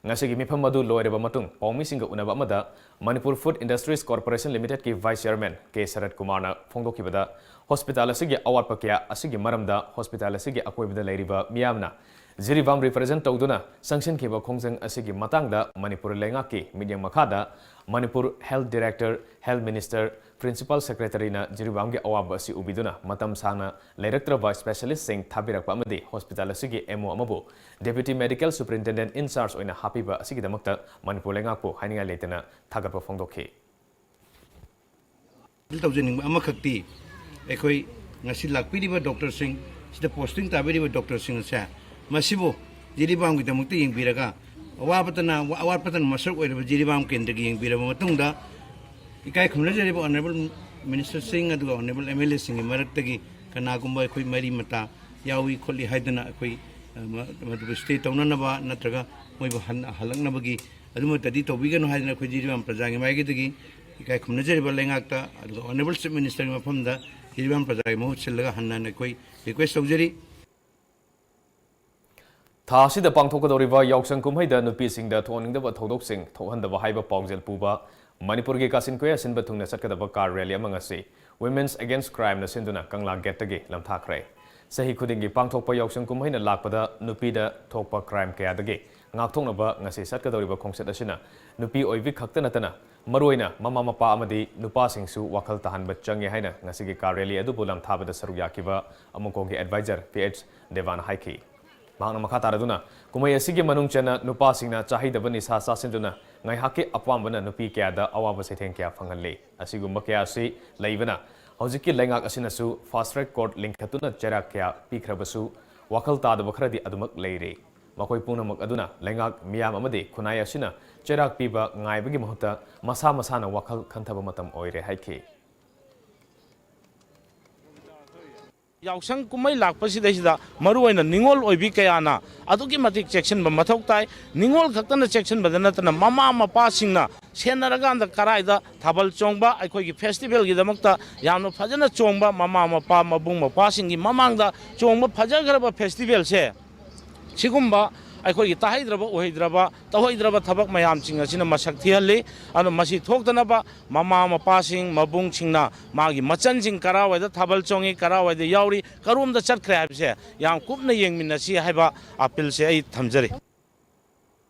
ꯉꯁꯤꯒꯤ ꯃꯤꯐꯝ ꯑꯗꯨ ꯂꯣꯏꯔꯕ ꯃꯇꯨꯡ ꯄꯥꯎꯃꯤꯁꯤꯡꯒ ꯎꯅꯕ ꯑꯃꯗ ꯃꯅꯤꯄꯨꯔ ꯐꯨꯗ ꯏꯟꯗꯁꯇ꯭ꯔꯤꯁ ꯀꯣꯔꯄꯣꯔꯦꯁꯟ ꯂꯤꯃꯤꯇꯦꯗꯀꯤ ꯚꯥꯏꯁ ꯆꯤꯌꯔꯃꯦꯟ ꯀꯦ ꯁꯔꯠ ꯀꯨꯃꯥꯔꯅ ꯐꯣꯡꯗꯣꯛꯈꯤꯕꯗ, ꯍꯣꯁꯄꯤꯇꯥꯜ ꯑꯁꯤꯒꯤ ꯑꯋꯥꯠꯄ ꯀꯌꯥ ꯑꯁꯤꯒꯤ ꯃꯔꯝꯗ ꯍꯣꯁꯄꯤꯇꯥꯜ ꯑꯁꯤꯒꯤ ꯑꯀꯣꯏꯕꯗ ꯂꯩꯔꯤꯕ ꯃꯤꯌꯥꯝꯅ ꯖꯤꯔꯤꯕꯥꯝ ꯔꯤꯄ꯭ꯔꯖꯦꯟ ꯇꯧꯗꯨꯅ ꯆꯪꯁꯤꯟꯈꯤꯕ ꯈꯣꯡꯖꯪ ꯑꯁꯤꯒꯤ ꯃꯇꯥꯡꯗ ꯃꯅꯤꯄꯨꯔ ꯂꯩꯉꯥꯛꯀꯤ ꯃꯤꯠꯌꯦꯡ ꯃꯈꯥꯗ Manipur health director, health minister, principal ꯁꯦꯀ꯭ꯔꯦꯇꯔꯤꯅ ꯖꯤꯔꯤꯕꯥꯝꯒꯤ ꯑꯋꯥꯕ ꯑꯁꯤ ꯎꯕꯤꯗꯨꯅ ꯃꯇꯝ ꯁꯥꯡꯅ ꯂꯩꯔꯛꯇ꯭ꯔꯕ ꯁ꯭ꯄꯦꯁꯤꯌꯦꯂꯤꯁꯁꯤꯡ ꯊꯥꯕꯤꯔꯛꯄ ꯑꯃꯗꯤ ꯍꯣꯁꯄꯤꯇꯥꯜ ꯑꯁꯤꯒꯤ ꯑꯦꯝ ꯑꯣ ꯑꯃꯕꯨ ꯗꯦꯄ꯭ꯌꯨꯇꯤ ꯃꯦꯗꯤꯀꯦꯜ ꯁꯨꯄꯔꯤꯟꯇꯦꯟꯗꯦꯟꯠ ꯏꯟ ꯆꯥꯔꯖ ꯑꯣꯏꯅ ꯍꯥꯞꯄꯤꯕ ꯑꯁꯤꯒꯤꯗꯃꯛꯇ ꯃꯅꯤꯄꯨꯔ ꯂꯩꯉꯥꯛꯄꯨ ꯍꯥꯏꯅꯤꯡꯉꯥꯏ ꯂꯩꯇꯅ ꯊꯥꯒꯠꯄ ꯐꯣꯡꯗꯣꯛꯈꯤ꯫ ꯑꯄꯤꯜ ꯇꯧꯖꯅꯤꯡꯕ ꯑꯃꯈꯛꯇꯤ, ꯑꯩꯈꯣꯏ ꯉꯁꯤ ꯂꯥꯛꯄꯤꯔꯤꯕ ꯗꯣꯛꯇꯔꯁꯤꯡ, ꯁꯤꯗ ꯄꯣꯁꯇꯤꯡ ꯇꯥꯕꯤꯔꯤꯕ ꯗꯣꯛꯇꯔꯁꯤꯡ ꯑꯁꯦ, ꯃꯁꯤꯕꯨ ꯖꯤꯔꯤꯕꯥꯝꯒꯤꯗꯃꯛꯇ ꯌꯦꯡꯕꯤꯔꯒ, ꯑꯋꯥꯕꯇꯅ, ꯑꯋꯥꯠꯄꯇꯅ ꯃꯁꯔꯨꯛ ꯑꯣꯏꯔꯕ ꯖꯤꯔꯤꯕꯥꯝ ꯀꯦꯟꯗ꯭ꯔꯒꯤ ꯌꯦꯡꯕꯤꯔꯕ ꯃꯇꯨꯡꯗ, ꯏꯀꯥꯏ ꯈꯨꯝꯅꯖꯔꯤꯕ ꯑꯣꯅꯔꯦꯕꯜ ꯃꯤꯅꯤꯁꯇꯔꯁꯤꯡ ꯑꯗꯨꯒ ꯑꯣꯅꯔꯦꯕꯜ ꯑꯦꯝ ꯑꯦꯜ ꯑꯦꯁꯤꯡꯒꯤ ꯃꯔꯛꯇꯒꯤ ꯀꯅꯥꯒꯨꯝꯕ ꯑꯩꯈꯣꯏ ꯃꯔꯤ ꯃꯇꯥ ꯌꯥꯎꯏ ꯈꯣꯠꯂꯤ ꯍꯥꯏꯗꯅ ꯑꯩꯈꯣꯏ, ꯑ, ꯃ-, ꯃꯗꯨꯕꯨ ꯁ꯭ꯇꯦ ꯇꯧꯅꯅꯕ ꯅꯠꯇ꯭ꯔꯒ ꯃꯣꯏꯕꯨ ꯍꯟ-, ꯍꯜꯂꯛꯅꯕꯒꯤ ꯑꯗꯨꯃꯛꯇꯗꯤ ꯇꯧꯕꯤꯒꯅꯨ ꯍꯥꯏꯗꯅ ꯑꯩꯈꯣꯏ ꯖꯤꯔꯤꯕꯥꯝ ꯄ꯭ꯔꯖꯥꯒꯤ ꯃꯥꯏꯀꯩꯗꯒꯤ ꯏꯀꯥꯏ ꯈꯨꯝꯅꯖꯔꯤꯕ ꯂꯩꯉꯥꯛꯇ, ꯑꯗꯨꯒ ꯑꯣꯅꯔꯦꯕꯜ ꯆꯤꯐ ꯃꯤꯅꯤꯁꯇꯔꯒꯤ ꯃꯐꯝꯗ ꯖꯤꯔꯤꯕꯥꯝ ꯄ꯭ꯔꯖꯥꯒꯤ ꯃꯍꯨꯠ ꯁꯤꯜꯂꯒ ꯍꯟꯅ ꯍꯟꯅ ꯑꯩꯈꯣꯏ ꯔꯤꯀ꯭ꯋꯦꯁ ꯇꯧꯖꯔꯤ꯫ ꯊꯥ ꯑꯁꯤꯗ ꯄꯥꯡꯊꯣꯛꯀꯗꯧꯔꯤꯕ ꯌꯥꯎꯁꯪ ꯀꯨꯝꯍꯩꯗ ꯅꯨꯄꯤꯁꯤꯡꯗ ꯊꯣꯛꯍꯟꯅꯤꯡꯗꯕ ꯊꯧꯗꯣꯛꯁꯤꯡ ꯊꯣꯛꯍꯟꯗꯕ ꯍꯥꯏꯕ ꯄꯥꯎꯖꯦꯜ ꯄꯨꯕ ꯃꯅꯤꯄꯨꯔꯒꯤ ꯀꯥꯆꯤꯟ ꯀꯣꯏꯌꯥ ꯁꯤꯟꯕ ꯊꯨꯡꯅ ꯆꯠꯀꯗꯕ ꯀꯥꯔ ꯔꯦꯂꯤ ꯑꯃ ꯉꯁꯤ Women's Against Crimeꯅ ꯁꯤꯟꯗꯨꯅ ꯀꯪꯂꯥ ꯒꯦꯠꯇꯒꯤ ꯂꯝꯊꯥꯈ꯭ꯔꯦ꯫ ꯆꯍꯤ ꯈꯨꯗꯤꯡꯒꯤ ꯄꯥꯡꯊꯣꯛꯄ ꯌꯥꯎꯁꯪ ꯀꯨꯝꯍꯩꯅ ꯂꯥꯛꯄꯗ ꯅꯨꯄꯤꯗ ꯊꯣꯛꯄ ꯀ꯭ꯔꯥꯏꯝ ꯀꯌꯥꯗꯒꯤ ꯉꯥꯛꯊꯣꯛꯅꯕ ꯉꯁꯤ ꯆꯠꯀꯗꯧꯔꯤꯕ ꯈꯣꯡꯆꯠ ꯑꯁꯤꯅ ꯅꯨꯄꯤ ꯑꯣꯏꯕꯤ ꯈꯛꯇ ꯅꯠꯇꯅ ꯃꯔꯨꯑꯣꯏꯅ ꯃꯃꯥ ꯃꯄꯥ ꯑꯃꯗꯤ ꯅꯨꯄꯥꯁꯤꯡꯁꯨ ꯋꯥꯈꯜ ꯇꯥꯍꯟꯕ ꯆꯪꯉꯤ ꯍꯥꯏꯅ ꯉꯁꯤꯒꯤ ꯀꯥꯔ ꯔꯦꯂꯤ ꯑꯗꯨꯕꯨ ꯂꯝꯊꯥꯕꯗ ꯁꯔꯨꯛ ꯌꯥꯈꯤꯕ ꯑꯃꯨꯀꯣꯡꯒꯤ ꯑꯦꯗꯚꯥꯏꯖꯔ ꯄꯤ ꯑꯩꯆ ꯗꯦꯕꯥꯅ ꯍꯥꯏꯈꯤ꯫ ꯃꯍꯥꯛꯅ ꯃꯈꯥ ꯇꯥꯔꯗꯨꯅ, ꯀꯨꯝꯍꯩ ꯑꯁꯤꯒꯤ ꯃꯅꯨꯡ ꯆꯟꯅ ꯅꯨꯄꯥꯁꯤꯡꯅ ꯆꯥꯍꯩꯗꯕ ꯅꯤꯁꯥ ꯆꯥꯁꯤꯟꯗꯨꯅ ꯉꯥꯏꯍꯥꯛꯀꯤ ꯑꯄꯥꯝꯕꯅ ꯅꯨꯄꯤ ꯀꯌꯥꯗ ꯑꯋꯥꯕ ꯆꯩꯊꯦꯡ ꯀꯌꯥ ꯐꯪꯍꯜꯂꯤ꯫ ꯑꯁꯤꯒꯨꯝꯕ ꯀꯌꯥ ꯑꯁꯤ ꯂꯩꯕꯅ ꯍꯧꯖꯤꯛꯀꯤ ꯂꯩꯉꯥꯛ ꯑꯁꯤꯅꯁꯨ fast track court ꯂꯤꯡꯈꯠꯇꯨꯅ ꯆꯩꯔꯥꯛ ꯀꯌꯥ ꯄꯤꯈ꯭ꯔꯕꯁꯨ ꯋꯥꯈꯜ ꯇꯥꯗꯕ ꯈꯔꯗꯤ ꯑꯗꯨꯃꯛ ꯂꯩꯔꯤ꯫ ꯃꯈꯣꯏ ꯄꯨꯝꯅꯃꯛ ꯑꯗꯨꯅ ꯂꯩꯉꯥꯛ ꯃꯤꯌꯥꯝ ꯑꯃꯗꯤ ꯈꯨꯟꯅꯥꯏ ꯑꯁꯤꯅ ꯆꯩꯔꯥꯛ ꯄꯤꯕ ꯉꯥꯏꯕꯒꯤ ꯃꯍꯨꯠꯇ ꯃꯁꯥ ꯃꯁꯥꯅ ꯋꯥꯈꯜ ꯈꯟꯊꯕ ꯃꯇꯝ ꯑꯣꯏꯔꯦ ꯍꯥꯏꯈꯤ꯫ ꯌꯥꯎꯁꯪ ꯀꯨꯝꯍꯩ ꯂꯥꯛꯄꯁꯤꯗꯩꯁꯤꯗ ꯃꯔꯨꯑꯣꯏꯅ ꯅꯤꯉꯣꯜ ꯑꯣꯏꯕꯤ ꯀꯌꯥꯅ ꯑꯗꯨꯛꯀꯤ ꯃꯇꯤꯛ ꯆꯦꯛꯁꯤꯟꯕ ꯃꯊꯧ ꯇꯥꯏ꯫ ꯅꯤꯉꯣꯜ ꯈꯛꯇꯅ ꯆꯦꯛꯁꯤꯟꯕꯗ ꯅꯠꯇꯅ ꯃꯃꯥ ꯃꯄꯥꯁꯤꯡꯅ ꯁꯦꯟꯅꯔꯀꯥꯟꯗ ꯀꯔꯥꯏꯗ ꯊꯥꯕꯜ ꯆꯣꯡꯕ, ꯑꯩꯈꯣꯏꯒꯤ festivalꯒꯤꯗꯃꯛꯇ ꯌꯥꯝꯅ ꯐꯖꯅ ꯆꯣꯡꯕ ꯃꯃꯥ ꯃꯄꯥ, ꯃꯕꯨꯡ ꯃꯧꯄ꯭ꯋꯥꯁꯤꯡꯒꯤ ꯃꯃꯥꯡꯗ ꯆꯣꯡꯕ ꯐꯖꯈ꯭ꯔꯕ festivalꯁꯦ ꯁꯤꯒꯨꯝꯕ ꯑꯩꯈꯣꯏꯒꯤ ꯇꯥꯍꯩꯗ꯭ꯔꯕ, ꯎꯍꯩꯗ꯭ꯔꯕ, ꯇꯧꯍꯩꯗ꯭ꯔꯕ ꯊꯕꯛ ꯃꯌꯥꯝꯁꯤꯡ ꯑꯁꯤꯅ ꯃꯁꯛ ꯊꯤꯍꯜꯂꯤ꯫ ꯑꯗꯨꯅ ꯃꯁꯤ ꯊꯣꯛꯇꯅꯕ ꯃꯃꯥ ꯃꯄꯥꯁꯤꯡ, ꯃꯕꯨꯡꯁꯤꯡꯅ ꯃꯥꯒꯤ ꯃꯆꯟꯁꯤꯡ ꯀꯔꯥꯏꯋꯥꯏꯗ ꯊꯥꯕꯜ ꯆꯣꯡꯉꯤ, ꯀꯔꯥꯏꯋꯥꯏꯗ ꯌꯥꯎꯔꯤ, ꯀꯔꯣꯝꯗ ꯆꯠꯈ꯭ꯔꯦ ꯍꯥꯏꯕꯁꯦ ꯌꯥꯝ ꯀꯨꯞꯅ ꯌꯦꯡꯃꯤꯟꯅꯁꯤ ꯍꯥꯏꯕ appealꯁꯦ ꯑꯩ ꯊꯝꯖꯔꯤ꯫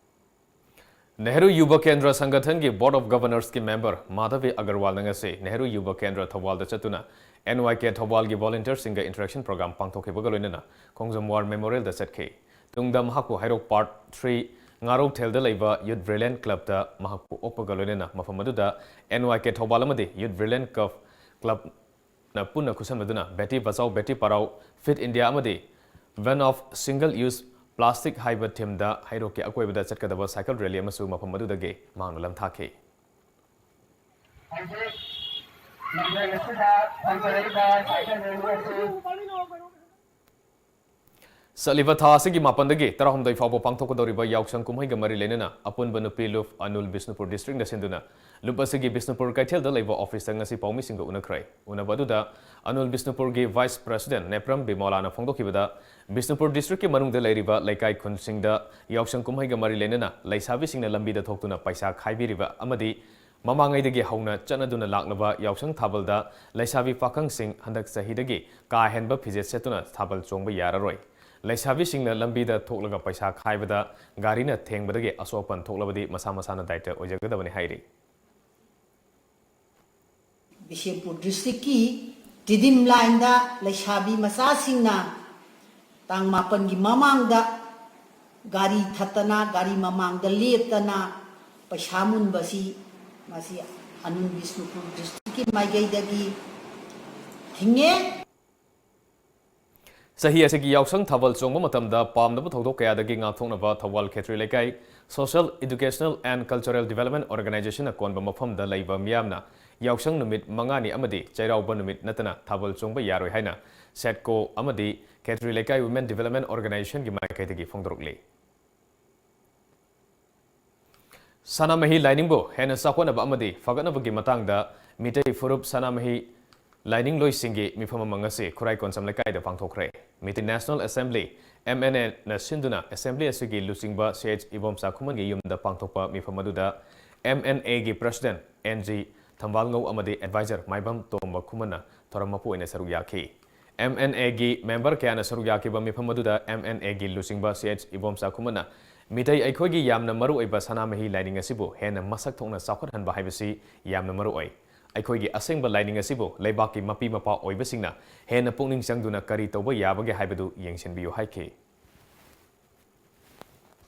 ꯅꯦꯍꯔꯨ ꯌꯨꯕ ꯀꯦꯟꯗ꯭ꯔ ꯁꯪꯒꯊꯟꯒꯤ Board of Governorsꯀꯤ member ꯃꯥꯙꯕꯤ ꯑꯒꯔꯋꯥꯜꯅ ꯉꯁꯤ ꯅꯦꯍꯔꯨ ꯌꯨꯕ ꯀꯦꯟꯗ꯭ꯔ ꯊꯧꯕꯥꯜꯗ ꯆꯠꯇꯨꯅ NYK ꯊꯧꯕꯥꯜꯒꯤ volunteerꯁꯤꯡꯒ interaction program ꯄꯥꯡꯊꯣꯛꯈꯤꯕꯒ ꯂꯣꯏꯅꯅ ꯈꯣꯡꯖꯣꯝ War Memorialꯗ ꯆꯠꯈꯤ꯫ ꯇꯨꯡꯗ ꯃꯍꯥꯛꯄꯨ ꯍꯩꯔꯣꯛ Part three ꯉꯥꯔꯧꯊꯦꯜꯗ ꯂꯩꯕ Youth Brilliant Clubꯇ ꯃꯍꯥꯛꯄꯨ ꯑꯣꯛꯄꯒ ꯂꯣꯏꯅꯅ ꯃꯐꯝ ꯑꯗꯨꯗ NYK ꯊꯧꯕꯥꯜ ꯑꯃꯗꯤ Youth Brilliant Club, Club ꯅ ꯄꯨꯟꯅ ꯈꯨꯠꯁꯝꯅꯗꯨꯅ Beti Bachao Beti Padhao, Fit India ꯑꯃꯗꯤ Ban of Single Use Plastic ꯍꯥꯏꯕ themeꯗ ꯍꯩꯔꯣꯛꯀꯤ ꯑꯀꯣꯏꯕꯗ ꯆꯠꯀꯗꯕ cycle rally ꯑꯃꯁꯨ ꯃꯐꯝ ꯑꯗꯨꯗꯒꯤ ꯃꯍꯥꯛꯅ ꯂꯝꯊꯥꯈꯤ꯫ ꯆꯠꯂꯤꯕ ꯊꯥ ꯑꯁꯤꯒꯤ ꯃꯥꯄꯟꯗꯒꯤ ꯇꯔꯥꯍꯨꯝꯗꯣꯏ ꯐꯥꯎꯕ ꯄꯥꯡꯊꯣꯛꯀꯗꯧꯔꯤꯕ ꯌꯥꯎꯁꯪ ꯀꯨꯝꯍꯩꯒ ꯃꯔꯤ ꯂꯩꯅꯅ ꯑꯄꯨꯟꯕ ꯅꯨꯄꯤ ꯂꯨꯞ ꯑꯅꯨꯜ ꯕꯤꯁꯅꯨꯄꯨꯔ districtꯅ ꯁꯤꯟꯗꯨꯅ ꯂꯨꯞ ꯑꯁꯤꯒꯤ ꯕꯤꯁꯅꯨꯄꯨꯔ ꯀꯩꯊꯦꯜꯗ ꯂꯩꯕ officeꯇ ꯉꯁꯤ ꯄꯥꯎꯃꯤꯁꯤꯡꯒ ꯎꯅꯈ꯭ꯔꯦ꯫ ꯎꯅꯕ ꯑꯗꯨꯗ ꯑꯅꯨꯜ ꯕꯤꯁꯅꯨꯄꯨꯔꯒꯤ vice president ꯅꯦꯄ꯭ꯔꯝ ꯕꯤꯃꯣꯂꯥꯅ ꯐꯣꯡꯗꯣꯛꯈꯤꯕꯗ, ꯕꯤꯁꯅꯨꯄꯨꯔ districtꯀꯤ ꯃꯅꯨꯡꯗ ꯂꯩꯔꯤꯕ ꯂꯩꯀꯥꯏ ꯈꯨꯟꯁꯤꯡꯗ ꯌꯥꯎꯁꯪ ꯀꯨꯝꯍꯩꯒ ꯃꯔꯤ ꯂꯩꯅꯅ ꯂꯩꯁꯥꯕꯤꯁꯤꯡꯅ ꯂꯝꯕꯤꯗ ꯊꯣꯛꯇꯨꯅ ꯄꯩꯁꯥ ꯈꯥꯏꯕꯤꯔꯤꯕ ꯑꯃꯗꯤ ꯃꯃꯥꯡꯉꯩꯗꯒꯤ ꯍꯧꯅ ꯆꯠꯅꯗꯨꯅ ꯂꯥꯛꯂꯕ ꯌꯥꯎꯁꯪ ꯊꯥꯕꯜꯗ ꯂꯩꯁꯥꯕꯤ ꯄꯥꯈꯪꯁꯤꯡ ꯍꯟꯗꯛ ꯆꯍꯤꯗꯒꯤ ꯀꯥ ꯍꯦꯟꯕ ꯐꯤꯖꯦꯠ ꯁꯦꯠꯇꯨꯅ ꯊꯥꯕꯜ ꯆꯣꯡꯕ ꯌꯥꯔꯔꯣꯏ꯫ ꯂꯩꯁꯥꯕꯤꯁꯤꯡꯅ ꯂꯝꯕꯤꯗ ꯊꯣꯛꯂꯒ ꯄꯩꯁꯥ ꯈꯥꯏꯕꯗ ꯒꯥꯔꯤꯅ ꯊꯦꯡꯕꯗꯒꯤ ꯑꯁꯣꯛ ꯑꯄꯟ ꯊꯣꯛꯂꯕꯗꯤ ꯃꯁꯥ ꯃꯁꯥꯅ ꯗꯥꯏꯇ ꯑꯣꯏꯖꯒꯗꯕꯅꯤ ꯍꯥꯏꯔꯤ꯫ ꯕꯤꯁꯦꯝꯄꯨꯔ districtꯀꯤ ꯇꯤꯗꯤꯝ lineꯗ ꯂꯩꯁꯥꯕꯤ ꯃꯆꯥꯁꯤꯡꯅ ꯇꯥꯡ ꯃꯥꯄꯟꯒꯤ ꯃꯃꯥꯡꯗ ꯒꯥꯔꯤ ꯊꯠꯇꯅ, ꯒꯥꯔꯤ ꯃꯃꯥꯡꯗ ꯂꯦꯞꯇꯅ ꯄꯩꯁꯥ ꯃꯨꯟꯕꯁꯤ, ꯃꯁꯤ ꯑꯅꯨꯜ ꯕꯤꯁꯅꯨꯄꯨꯔ districtꯀꯤ ꯃꯥꯏꯀꯩꯗꯒꯤ ꯍꯤꯡꯉꯦ꯫ ꯆꯍꯤ ꯑꯁꯤꯒꯤ ꯌꯥꯎꯁꯪ ꯊꯥꯕꯜ ꯆꯣꯡꯕ ꯃꯇꯝꯗ ꯄꯥꯝꯗꯕ ꯊꯧꯗꯣꯛ ꯀꯌꯥꯗꯒꯤ ꯉꯥꯛꯊꯣꯛꯅꯕ ꯊꯧꯕꯥꯜ ꯈꯦꯇ꯭ꯔꯤ ꯂꯩꯀꯥꯏ Social Educational and Cultural Development Organizationꯅ ꯀꯣꯟꯕ ꯃꯐꯝꯗ ꯂꯩꯕ ꯃꯤꯌꯥꯝꯅ ꯌꯥꯎꯁꯪ ꯅꯨꯃꯤꯠ ꯃꯉꯥꯅꯤ ꯑꯃꯗꯤ ꯆꯩꯔꯥꯎꯕ ꯅꯨꯃꯤꯠ ꯅꯠꯇꯅ ꯊꯥꯕꯜ ꯆꯣꯡꯕ ꯌꯥꯔꯣꯏ ꯍꯥꯏꯅ ꯁꯦꯠꯀꯣ ꯑꯃꯗꯤ ꯈꯦꯇ꯭ꯔꯤ ꯂꯩꯀꯥꯏ Women Development Organizationꯒꯤ ꯃꯥꯏꯀꯩꯗꯒꯤ ꯐꯣꯡꯗꯣꯔꯛꯂꯤ꯫ ꯁꯅꯥꯃꯍꯤ ꯂꯥꯏꯅꯤꯡꯕꯨ ꯍꯦꯟꯅ ꯆꯥꯎꯈꯠꯅꯕ ꯑꯃꯗꯤ ꯐꯒꯠꯅꯕꯒꯤ ꯃꯇꯥꯡꯗ ꯃꯤꯇꯩ ꯐꯨꯔꯨꯞ ꯁꯅꯥꯃꯍꯤ ꯂꯥꯏꯅꯤꯡꯂꯣꯏꯁꯤꯡꯒꯤ ꯃꯤꯐꯝ ꯑꯃ ꯉꯁꯤ ꯈꯨꯔꯥꯏ ꯀꯣꯟꯁꯝ ꯂꯩꯀꯥꯏꯗ ꯄꯥꯡꯊꯣꯛꯈ꯭ꯔꯦ꯫ ꯃꯤꯇꯩ National Assembly, MNAꯅ ꯁꯤꯟꯗꯨꯅ Assembly ꯑꯁꯤꯒꯤ ꯂꯨꯆꯤꯡꯕ ꯁꯤ ꯑꯩꯆ ꯏꯕꯣꯝꯆꯥ ꯈꯨꯃꯟꯒꯤ ꯌꯨꯝꯗ ꯄꯥꯡꯊꯣꯛꯄ ꯃꯤꯐꯝ ꯑꯗꯨꯗ MNAꯒꯤ President ꯑꯦꯟ ꯖꯤ ꯊꯝꯕꯥꯜꯉꯧ ꯑꯃꯗꯤ Advisor ꯃꯥꯏꯕꯝ ꯇꯣꯝꯕ ꯈꯨꯃꯟꯅ ꯊꯧꯔꯝ ꯃꯄꯨ ꯑꯣꯏꯅ ꯁꯔꯨꯛ ꯌꯥꯈꯤ꯫ MNAꯒꯤ member ꯀꯌꯥꯅ ꯁꯔꯨꯛ ꯌꯥꯈꯤꯕ ꯃꯤꯐꯝ ꯑꯗꯨꯗ MNAꯒꯤ ꯂꯨꯆꯤꯡꯕ ꯁꯤ ꯑꯩꯆ ꯏꯕꯣꯝꯆꯥ ꯈꯨꯃꯟꯅ ꯃꯤꯇꯩ ꯑꯩꯈꯣꯏꯒꯤ ꯌꯥꯝꯅ ꯃꯔꯨꯑꯣꯏꯕ ꯁꯅꯥꯃꯍꯤ ꯂꯥꯏꯅꯤꯡ ꯑꯁꯤꯕꯨ ꯍꯦꯟꯅ ꯃꯁꯛ ꯊꯣꯛꯅ ꯆꯥꯎꯈꯠꯍꯟꯕ ꯍꯥꯏꯕꯁꯤ ꯌꯥꯝꯅ ꯃꯔꯨꯑꯣꯏ꯫ ꯑꯩꯈꯣꯏꯒꯤ ꯑꯁꯦꯡꯕ ꯂꯥꯏꯅꯤꯡ ꯑꯁꯤꯕꯨ ꯂꯩꯕꯥꯛꯀꯤ ꯃꯄꯤ ꯃꯄꯥ ꯑꯣꯏꯕꯁꯤꯡꯅ ꯍꯦꯟꯅ ꯄꯨꯛꯅꯤꯡ ꯆꯪꯗꯨꯅ ꯀꯔꯤ ꯇꯧꯕ ꯌꯥꯕꯒꯦ ꯍꯥꯏꯕꯗꯨ ꯌꯦꯡꯁꯤꯟꯕꯤꯌꯨ ꯍꯥꯏꯈꯤ꯫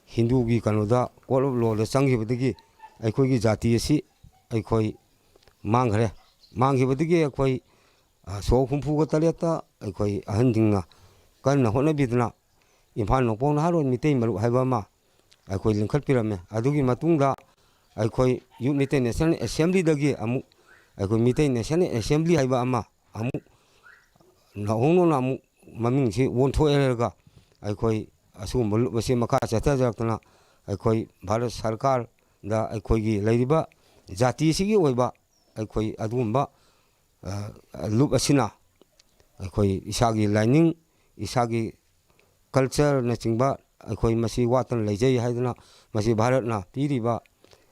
ꯍꯤꯟꯗꯨꯒꯤ ꯀꯩꯅꯣꯗ, court of lawꯗ ꯆꯪꯈꯤꯕꯗꯒꯤ ꯑꯩꯈꯣꯏꯒꯤ ꯖꯥꯇꯤ ꯑꯁꯤ ꯑꯩꯈꯣꯏ ꯃꯥꯡꯈ꯭ꯔꯦ꯫ ꯃꯥꯡꯈꯤꯕꯗꯒꯤ ꯑꯩꯈꯣꯏ, ꯑ, ꯁꯣꯛ ꯍꯨꯝꯐꯨꯒ ꯇꯔꯦꯠꯇ ꯑꯩꯈꯣꯏ ꯑꯍꯟꯁꯤꯡꯅ ꯀꯟꯅ ꯍꯣꯠꯅꯕꯤꯗꯨꯅ ꯏꯝꯐꯥꯜ ꯅꯣꯡꯄꯣꯛ ꯅꯍꯥꯔꯣꯜ ꯃꯤꯇꯩ ꯃꯔꯨꯞ ꯍꯥꯏꯕ ꯑꯃ ꯑꯩꯈꯣꯏ ꯂꯤꯡꯈꯠꯄꯤꯔꯝꯃꯦ꯫ ꯑꯗꯨꯒꯤ ꯃꯇꯨꯡꯗ ꯑꯩꯈꯣꯏ Youth ꯃꯤꯇꯩ National Assemblyꯗꯒꯤ ꯑꯃꯨꯛ ꯑꯩꯈꯣꯏ ꯃꯤꯇꯩ National Assembly ꯍꯥꯏꯕ ꯑꯃ ꯑꯃꯨꯛ ꯅꯧꯍꯧꯅꯅ ꯑꯃꯨꯛ ꯃꯃꯤꯡꯁꯤ ꯑꯣꯟꯊꯣꯛꯑꯦ ꯍꯥꯏꯔꯒ ꯑꯩꯈꯣꯏ ꯑꯁꯤꯒꯨꯝꯕ ꯂꯨꯞ ꯑꯁꯤ ꯃꯈꯥ ꯆꯠꯊꯖꯔꯛꯇꯅ ꯑꯩꯈꯣꯏ ꯚꯥꯔꯠ ꯁꯔꯀꯥꯔꯗ ꯑꯩꯈꯣꯏꯒꯤ ꯂꯩꯔꯤꯕ ꯖꯥꯇꯤꯁꯤꯒꯤ ꯑꯣꯏꯕ ꯑꯩꯈꯣꯏ ꯑꯗꯨꯒꯨꯝꯕ, ꯑ, ꯂꯨꯞ ꯑꯁꯤꯅ ꯑꯩꯈꯣꯏ ꯏꯁꯥꯒꯤ ꯂꯥꯏꯅꯤꯡ, ꯏꯁꯥꯒꯤ cultureꯅꯆꯤꯡꯕ ꯑꯩꯈꯣꯏ ꯃꯁꯤ ꯋꯥꯠꯇꯅ ꯂꯩꯖꯩ ꯍꯥꯏꯗꯨꯅ ꯃꯁꯤ ꯚꯥꯔꯠꯅ ꯄꯤꯔꯤꯕ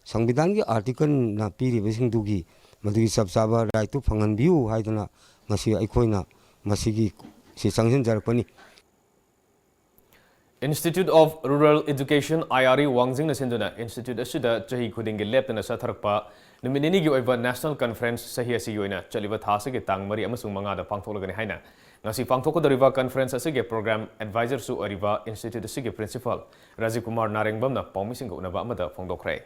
ꯁꯪꯕꯤꯙꯥꯟꯒꯤ articleꯅ ꯄꯤꯔꯤꯕꯁꯤꯡꯗꯨꯒꯤ ꯃꯗꯨꯒꯤ ꯆꯞ ꯆꯥꯕ rightꯇꯨ ꯐꯪꯍꯟꯕꯤꯌꯨ ꯍꯥꯏꯗꯨꯅ ꯉꯁꯤ ꯑꯩꯈꯣꯏꯅ ꯃꯁꯤꯒꯤ ꯁꯤ ꯆꯪꯁꯤꯟꯖꯔꯛꯄꯅꯤ꯫ Institute of Rural Education, IRE, ꯋꯥꯡꯖꯤꯡꯅ ꯁꯤꯟꯗꯨꯅ institute ꯑꯁꯤꯗ ꯆꯍꯤ ꯈꯨꯗꯤꯡꯒꯤ ꯂꯦꯞꯇꯅ ꯆꯠꯊꯔꯛꯄ ꯅꯨꯃꯤꯠ ꯅꯤꯅꯤꯒꯤ ꯑꯣꯏꯕ National Conference ꯆꯍꯤ ꯑꯁꯤꯒꯤ ꯑꯣꯏꯅ ꯆꯠꯂꯤꯕ ꯊꯥ ꯑꯁꯤꯒꯤ ꯇꯥꯡ ꯃꯔꯤ ꯑꯃꯁꯨꯡ ꯃꯉꯥꯗ ꯄꯥꯡꯊꯣꯛꯂꯒꯅꯤ ꯍꯥꯏꯅ ꯉꯁꯤ ꯄꯥꯡꯊꯣꯛꯀꯗꯧꯔꯤꯕ conference ꯑꯁꯤꯒꯤ program advisorꯁꯨ ꯑꯣꯏꯔꯤꯕ institute ꯑꯁꯤꯒꯤ principal ꯔꯥꯖꯤꯕ ꯀꯨꯃꯥꯔ ꯅꯥꯔꯦꯡꯕꯝꯅ ꯄꯥꯎꯃꯤꯁꯤꯡꯒ ꯎꯅꯕ ꯑꯃꯗ ꯐꯣꯡꯗꯣꯛꯈ꯭ꯔꯦ꯫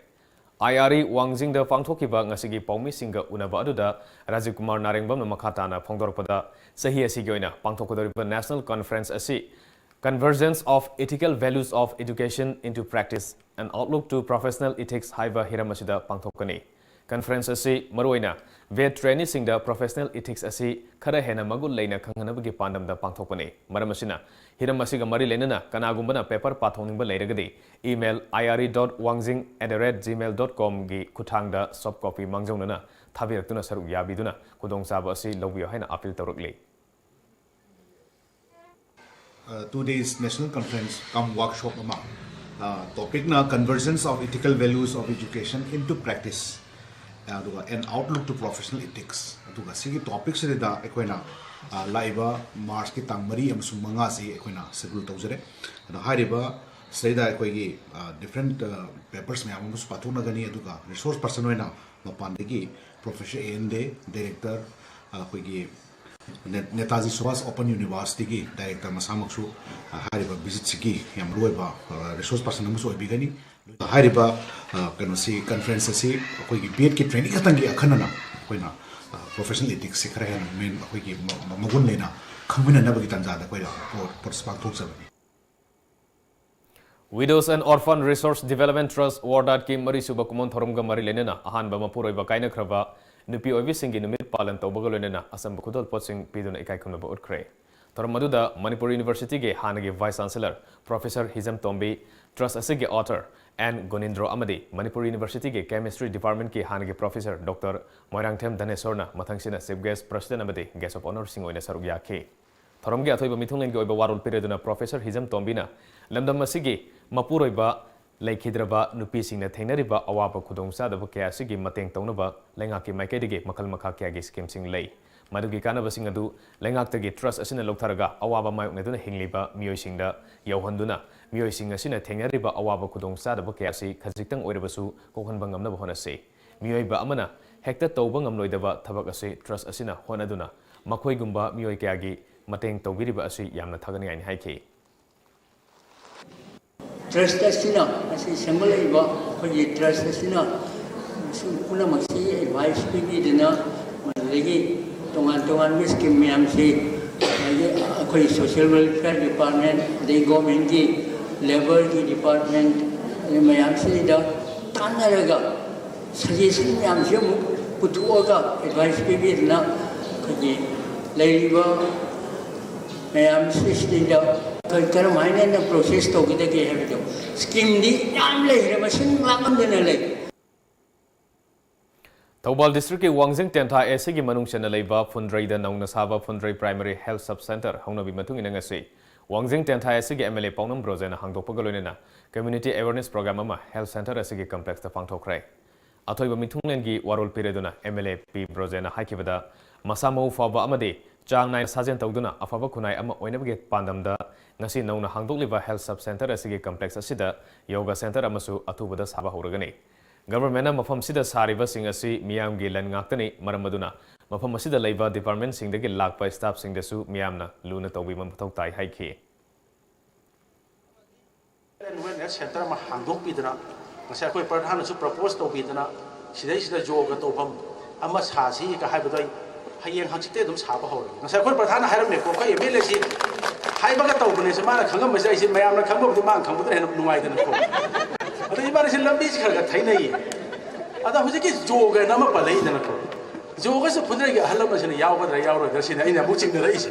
ꯑꯥꯏ ꯑꯥꯔ ꯏ ꯋꯥꯡꯖꯤꯡꯗ ꯄꯥꯡꯊꯣꯛꯈꯤꯕ ꯉꯁꯤꯒꯤ ꯄꯥꯎꯃꯤꯁꯤꯡꯒ ꯎꯅꯕ ꯑꯗꯨꯗ ꯔꯥꯖꯤꯕ ꯀꯨꯃꯥꯔ ꯅꯥꯔꯦꯡꯕꯝꯅ ꯃꯈꯥ ꯇꯥꯅ ꯐꯣꯡꯗꯣꯔꯛꯄꯗ, ꯆꯍꯤ ꯑꯁꯤꯒꯤ ꯑꯣꯏꯅ ꯄꯥꯡꯊꯣꯛꯀꯗꯧꯔꯤꯕ National Conference ꯑꯁꯤ Convergence of Ethical Values of Education into Practice, An Outlook to Professional Ethics ꯍꯥꯏꯕ ꯍꯤꯔꯝ ꯑꯁꯤꯗ ꯄꯥꯡꯊꯣꯛꯀꯅꯤ꯫ Conference ꯑꯁꯤ ꯃꯔꯨꯑꯣꯏꯅ ꯚꯦꯠ ꯇ꯭ꯔꯦꯅꯤꯁꯤꯡꯗ professional ethics ꯑꯁꯤ ꯈꯔ ꯍꯦꯟꯅ ꯃꯒꯨꯟ ꯂꯩꯅ ꯈꯪꯍꯟꯅꯕꯒꯤ ꯄꯥꯟꯗꯝꯗ ꯄꯥꯡꯊꯣꯛꯄꯅꯤ꯫ ꯃꯔꯝ ꯑꯁꯤꯅ, ꯍꯤꯔꯝ ꯑꯁꯤꯒ ꯃꯔꯤ ꯂꯩꯅꯅ ꯀꯅꯥꯒꯨꯝꯕꯅ paper ꯄꯥꯊꯣꯛꯅꯤꯡꯕ ꯂꯩꯔꯒꯗꯤ, email I R E dot wangjing at the rate gmail dot com ꯒꯤ ꯈꯨꯠꯊꯥꯡꯗ soft copy ꯃꯥꯡꯖꯧꯅꯅ ꯊꯥꯕꯤꯔꯛꯇꯨꯅ ꯁꯔꯨꯛ ꯌꯥꯕꯤꯗꯨꯅ ꯈꯨꯗꯣꯡꯆꯥꯕ ꯑꯁꯤ ꯂꯧꯕꯤꯌꯨ ꯍꯥꯏꯅ appeal ꯇꯧꯔꯛꯂꯤ꯫ Uh, two days national conference cum workshop ꯑꯃ, uh, topic ꯅ Convergence of Ethical Values of Education into Practice, ꯑꯗꯨꯒ An Outlook to Professional Ethics꯫ ꯑꯗꯨꯒ ꯁꯤꯒꯤ topic ꯁꯤꯗ ꯑꯩꯈꯣꯏꯅ, uh, ꯂꯥꯛꯏꯕ March ꯀꯤ ꯇꯥꯡ ꯃꯔꯤ ꯑꯃꯁꯨꯡ ꯃꯉꯥꯁꯤ ꯑꯩꯈꯣꯏꯅ schedule ꯇꯧꯖꯔꯦ꯫ ꯑꯗꯣ ꯍꯥꯏꯔꯤꯕ ꯁꯤꯗꯩꯗ ꯑꯩꯈꯣꯏꯒꯤ, uh, different, uh, papers ꯃꯌꯥꯝ ꯑꯃꯁꯨ ꯄꯥꯊꯣꯛꯅꯒꯅꯤ, ꯑꯗꯨꯒ resource person ꯑꯣꯏꯅ ꯃꯄꯥꯟꯗꯒꯤ Professor A N Dey, Director, ꯑꯩꯈꯣꯏꯒꯤ ꯅꯦ-, ꯅꯦꯇꯥꯖꯤ ꯁꯨꯚꯥꯁ Open University ꯒꯤ Director ꯃꯁꯥꯃꯛꯁꯨ, ꯑ, ꯍꯥꯏꯔꯤꯕ visit ꯁꯤꯒꯤ ꯌꯥꯝ ꯃꯔꯨꯑꯣꯏꯕ, ꯑ, resource person ꯑꯃꯁꯨ ꯑꯣꯏꯕꯤꯒꯅꯤ꯫ ꯍꯥꯏꯔꯤꯕ, ꯑ, ꯀꯩꯅꯣꯁꯤ, conference ꯑꯁꯤ ꯑꯩꯈꯣꯏꯒꯤ B Ed ꯀꯤ training ꯈꯛꯇꯪꯒꯤ ꯑꯈꯟꯅꯅ ꯑꯩꯈꯣꯏꯅ, ꯑ, professional ethics ꯁꯤ ꯈꯔ ꯍꯦꯟꯅ main ꯑꯩꯈꯣꯏꯒꯤ ꯃ-, ꯃ-, ꯃꯒꯨꯟ ꯂꯩꯅ ꯈꯪꯃꯤꯟꯅꯅꯕꯒꯤ ꯇꯥꯟꯖꯥꯗ ꯑꯩꯈꯣꯏꯅ ꯄꯣ-, ꯄꯣꯠ ꯄꯥꯡꯊꯣꯛꯆꯕꯅꯤ꯫ Widows and Orphan Resource Development Trust, WORDAT ꯀꯤ ꯃꯔꯤꯁꯨꯕ ꯀꯨꯃꯣꯟ ꯊꯧꯔꯝꯒ ꯃꯔꯤ ꯂꯩꯅꯅ ꯑꯍꯥꯟꯕ ꯃꯄꯨꯔꯣꯏꯕ ꯀꯥꯏꯅꯈ꯭ꯔꯕ ꯅꯨꯄꯤ ꯑꯣꯏꯕꯤꯁꯤꯡꯒꯤ ꯅꯨꯃꯤꯠ ꯄꯥꯂꯟ ꯇꯧꯕꯒ ꯂꯣꯏꯅꯅ ꯑꯆꯝꯕ ꯈꯨꯗꯣꯜꯄꯣꯠꯁꯤꯡ ꯄꯤꯗꯨꯅ ꯏꯀꯥꯏ ꯈꯨꯝꯅꯕ ꯎꯠꯈ꯭ꯔꯦ꯫ ꯊꯧꯔꯝ ꯑꯗꯨꯗ ꯃꯅꯤꯄꯨꯔ University ꯒꯤ ꯍꯥꯟꯅꯒꯤ Vice Chancellor Professor ꯍꯤꯖꯝ ꯇꯣꯝꯕꯤ, trust ꯑꯁꯤꯒꯤ author N ꯒꯣꯅꯤꯟꯗ꯭ꯔꯣ ꯑꯃꯗꯤ ꯃꯅꯤꯄꯨꯔ University ꯒꯤ Chemistry Department ꯀꯤ ꯍꯥꯟꯅꯒꯤ Professor Doctor Moirangthem ꯙꯅꯦꯁꯣꯔꯅ ꯃꯊꯪꯁꯤꯅ Chief Guest, President ꯑꯃꯗꯤ Guest of Honour ꯁꯤꯡ ꯑꯣꯏꯅ ꯁꯔꯨꯛ ꯌꯥꯈꯤ꯫ ꯊꯧꯔꯝꯒꯤ ꯑꯊꯣꯏꯕ ꯃꯤꯊꯨꯡꯂꯦꯟꯒꯤ ꯑꯣꯏꯕ ꯋꯥꯔꯣꯜ ꯄꯤꯔꯗꯨꯅ Professor ꯍꯤꯖꯝ ꯇꯣꯝꯕꯤꯅ ꯂꯝꯗꯝ ꯑꯁꯤꯒꯤ ꯃꯄꯨꯔꯣꯏꯕ ꯂꯩꯈꯤꯗ꯭ꯔꯕ ꯅꯨꯄꯤꯁꯤꯡꯅ ꯊꯦꯡꯅꯔꯤꯕ ꯑꯋꯥꯕ ꯈꯨꯗꯣꯡꯆꯥꯗꯕ ꯀꯌꯥ ꯑꯁꯤꯒꯤ ꯃꯇꯦꯡ ꯇꯧꯅꯕ ꯂꯩꯉꯥꯛꯀꯤ ꯃꯥꯏꯀꯩꯗꯒꯤ ꯃꯈꯜ ꯃꯈꯥ ꯀꯌꯥꯒꯤ scheme ꯁꯤꯡ ꯂꯩ꯫ ꯃꯗꯨꯒꯤ ꯀꯥꯟꯅꯕꯁꯤꯡ ꯑꯗꯨ ꯂꯩꯉꯥꯛꯇꯒꯤ trust ꯑꯁꯤꯅ ꯂꯧꯊꯔꯒ ꯑꯋꯥꯕ ꯃꯥꯌꯣꯛꯅꯗꯨꯅ ꯍꯤꯡꯂꯤꯕ ꯃꯤꯑꯣꯏꯁꯤꯡꯗ ꯌꯧꯍꯟꯗꯨꯅ ꯃꯤꯑꯣꯏꯁꯤꯡ ꯑꯁꯤꯅ ꯊꯦꯡꯅꯔꯤꯕ ꯑꯋꯥꯕ ꯈꯨꯗꯣꯡꯆꯥꯗꯕ ꯀꯌꯥ ꯑꯁꯤ ꯈꯖꯤꯛꯇꯪ ꯑꯣꯏꯔꯕꯁꯨ ꯀꯣꯛꯍꯟꯕ ꯉꯝꯅꯕ ꯍꯣꯠꯅꯁꯤ꯫ ꯃꯤꯑꯣꯏꯕ ꯑꯃꯅ ꯍꯦꯛꯇ ꯇꯧꯕ ꯉꯝꯂꯣꯏꯗꯕ ꯊꯕꯛ ꯑꯁꯤ trust ꯑꯁꯤꯅ ꯍꯣꯠꯅꯗꯨꯅ ꯃꯈꯣꯏꯒꯨꯝꯕ ꯃꯤꯑꯣꯏ ꯀꯌꯥꯒꯤ ꯃꯇꯦꯡ ꯇꯧꯕꯤꯔꯤꯕ ꯑꯁꯤ ꯌꯥꯝꯅ ꯊꯥꯒꯠꯅꯤꯡꯉꯥꯏꯅꯤ ꯍꯥꯏꯈꯤ꯫ ꯇ꯭ꯔꯁ ꯑꯁꯤꯅ, ꯃꯁꯤ ꯁꯦꯝꯒꯠꯂꯛꯏꯕ ꯑꯩꯈꯣꯏꯒꯤ ꯇ꯭ꯔꯁ ꯑꯁꯤꯅ ꯃꯁꯤ ꯄꯨꯝꯅꯃꯛꯁꯤ ꯑꯦꯗꯚꯥꯏꯁ ꯄꯤꯕꯤꯗꯅ, ꯃꯗꯨꯗꯒꯤ ꯇꯣꯉꯥꯟ ꯇꯣꯉꯥꯟꯕ ꯁ꯭ꯀꯤꯝ ꯃꯌꯥꯝꯁꯤ, ꯑꯗꯒꯤ ꯑꯩꯈꯣꯏ ꯁꯣꯁꯤꯌꯦꯜ ꯋꯦꯜꯐꯤꯌꯔ ꯗꯤꯄꯥꯔꯠꯃꯦꯟ, ꯑꯗꯩ ꯒꯣꯔꯃꯦꯟꯒꯤ ꯂꯦꯕꯔꯒꯤ ꯗꯤꯄꯥꯔꯠꯃꯦꯟ, ꯑꯗꯩ ꯃꯌꯥꯝꯁꯤꯗ ꯇꯥꯟꯅꯔꯒ ꯁꯖꯦꯁꯟ ꯃꯌꯥꯝꯁꯤ ꯑꯃꯨꯛ ꯄꯨꯊꯣꯛꯑꯒ ꯑꯦꯗꯚꯥꯏꯁ ꯄꯤꯕꯤꯗꯅ ꯑꯩꯈꯣꯏꯒꯤ ꯂꯩꯔꯤꯕ ꯃꯌꯥꯝꯁꯤꯗ ꯑꯩꯈꯣꯏ ꯀꯔꯝ ꯍꯥꯏꯅ ꯄ꯭ꯔꯣꯁꯦꯁ ꯇꯧꯒꯗꯒꯦ ꯍꯥꯏꯕꯗꯣ꯫ ꯁ꯭ꯀꯤꯝꯗꯤ ꯌꯥꯝ ꯂꯩꯈ꯭ꯔꯦ, ꯃꯁꯤꯡ ꯂꯥꯛꯃꯟꯗꯅ ꯂꯩ꯫ ꯊꯧꯕꯥꯜ ꯗꯤꯁꯇ꯭ꯔꯤꯛꯀꯤ ꯋꯥꯡꯖꯤꯡ ꯇꯦꯟꯊꯥ ꯑꯦꯁ ꯁꯤꯒꯤ ꯃꯅꯨꯡ ꯆꯟꯅ ꯂꯩꯕ ꯐꯨꯟꯗ꯭ꯔꯩꯗ ꯅꯧꯅ ꯁꯥꯕ ꯐꯨꯟꯗ꯭ꯔꯩ ꯄ꯭ꯔꯥꯏꯃꯔꯤ ꯍꯦꯜꯊ ꯁꯕ ꯁꯦꯟꯇꯔ ꯍꯧꯅꯕꯤ ꯃꯇꯨꯡ ꯏꯟꯅ ꯉꯁꯤ ꯋꯥꯡꯖꯤꯡ ꯇꯦꯟꯊꯥ ꯑꯦꯁ ꯁꯤꯒꯤ ꯑꯦꯝ ꯑꯦꯜ ꯑꯦ ꯄꯥꯎꯅꯝ ꯕ꯭ꯔꯣꯖꯦꯅ ꯍꯥꯡꯗꯣꯛꯄꯒ ꯂꯣꯏꯅꯅ ꯀꯝꯃ꯭ꯌꯨꯅꯤꯇꯤ ꯑꯦꯋꯦꯔꯅꯦꯁ ꯄ꯭ꯔꯣꯒ꯭ꯔꯥꯝ ꯑꯃ ꯍꯦꯜꯊ ꯁꯦꯟꯇꯔ ꯑꯁꯤꯒꯤ ꯀꯝꯄ꯭ꯂꯦꯛꯁꯇ ꯄꯥꯡꯊꯣꯛꯈ꯭ꯔꯦ꯫ ꯑꯊꯣꯏꯕ ꯃꯤꯊꯨꯡꯂꯦꯟꯒꯤ ꯋꯥꯔꯣꯜ ꯄꯤꯔꯗꯨꯅ ꯑꯦꯝ ꯑꯦꯜ ꯑꯦ ꯄꯤ ꯕ꯭ꯔꯣꯖꯦꯅ ꯍꯥꯏꯈꯤꯕꯗ, ꯃꯁꯥ ꯃꯎ ꯐꯕ ꯑꯃꯗꯤ ꯆꯥꯡ ꯅꯥꯏꯅ ꯁꯥꯖꯦꯜ ꯇꯧꯗꯨꯅ ꯑꯐꯕ ꯈꯨꯟꯅꯥꯏ ꯑꯃ ꯑꯣꯏꯅꯕꯒꯤ ꯄꯥꯟꯗꯝꯗ ꯉꯁꯤ ꯅꯧꯅ ꯍꯥꯡꯗꯣꯛꯂꯤꯕ ꯍꯦꯜꯊ ꯁꯕ ꯁꯦꯟꯇꯔ ꯑꯁꯤꯒꯤ ꯀꯝꯄ꯭ꯂꯦꯛꯁ ꯑꯁꯤꯗ ꯌꯣꯒꯥ ꯁꯦꯟꯇꯔ ꯑꯃꯁꯨ ꯑꯊꯨꯕꯗ ꯁꯥꯕ ꯍꯧꯔꯒꯅꯤ꯫ ꯒꯚꯔꯟꯃꯦꯟꯠꯅ ꯃꯐꯝꯁꯤꯗ ꯁꯥꯔꯤꯕꯁꯤꯡ ꯑꯁꯤ ꯃꯤꯌꯥꯝꯒꯤ ꯂꯟ ꯉꯥꯛꯇꯅꯤ, ꯃꯔꯝ ꯑꯗꯨꯅ ꯃꯐꯝ ꯑꯁꯤꯗ ꯂꯩꯕ ꯗꯤꯄꯥꯔꯠꯃꯦꯟꯠꯁꯤꯡꯗꯒꯤ ꯂꯥꯛꯄ ꯁ꯭ꯇꯥꯐꯁꯤꯡꯗꯁꯨ ꯃꯤꯌꯥꯝꯅ ꯂꯨꯅ ꯇꯧꯕꯤꯕ ꯃꯊꯧ ꯇꯥꯏ ꯍꯥꯏꯈꯤ꯫ ꯋꯦꯜꯅꯦꯁ ꯁꯦꯟꯇꯔ ꯑꯃ ꯍꯥꯡꯗꯣꯛꯄꯤꯗꯅ, ꯉꯁꯥꯏ ꯑꯩꯈꯣꯏ ꯄ꯭ꯔꯙꯥꯟꯅꯁꯨ ꯄ꯭ꯔꯄꯣꯁ ꯇꯧꯕꯤꯗꯅ, ꯁꯤꯗꯩꯁꯤꯗ ꯌꯣꯒ ꯇꯧꯐꯝ ꯑꯃ ꯁꯥꯁꯤꯒ ꯍꯥꯏꯕꯗꯣ ꯑꯩ ꯍꯌꯦꯡ ꯍꯪꯆꯤꯠꯇꯩ ꯑꯗꯨꯝ ꯁꯥꯕ ꯍꯧꯔꯒꯦ꯫ ꯉꯁꯥꯏ ꯑꯩꯈꯣꯏ ꯄ꯭ꯔꯙꯥꯟꯅ ꯍꯥꯏꯔꯝꯃꯦꯀꯣ, ꯑꯩꯈꯣꯏ ꯑꯦꯝ ꯑꯦꯜ ꯑꯦꯁꯤ ꯍꯥꯏꯕꯒ ꯇꯧꯕꯅꯦꯁꯦ, ꯃꯥꯅ ꯈꯪꯉꯝꯕꯁꯦ ꯑꯩꯁꯦ ꯃꯌꯥꯝꯅ ꯈꯪꯕꯕꯨꯗꯤ ꯃꯥꯅ ꯈꯪꯕꯗꯨꯅ ꯍꯦꯟꯅ ꯅꯨꯡꯉꯥꯏꯗꯅꯀꯣ꯫ ꯑꯗꯣ ꯏꯕꯥꯅꯤꯁꯦ ꯂꯝꯕꯤꯁꯤ ꯈꯔ ꯈꯔ ꯊꯩꯅꯩꯌꯦ꯫ ꯑꯗꯣ ꯍꯧꯖꯤꯛꯀꯤ ꯌꯣꯒꯅ ꯑꯃ ꯄꯜꯂꯛꯏꯗꯅꯀꯣ, ꯌꯣꯒꯁꯨ ꯐꯨꯟꯗ꯭ꯔꯩꯒꯤ ꯑꯍꯜ ꯂꯃꯟꯁꯤꯅ ꯌꯥꯎꯒꯗ꯭ꯔꯥ ꯌꯥꯎꯔꯣꯏꯗ꯭ꯔꯥ ꯁꯤꯅꯤ ꯑꯩꯅ ꯑꯃꯨꯛ ꯆꯤꯡꯅꯔꯛꯏꯁꯦ꯫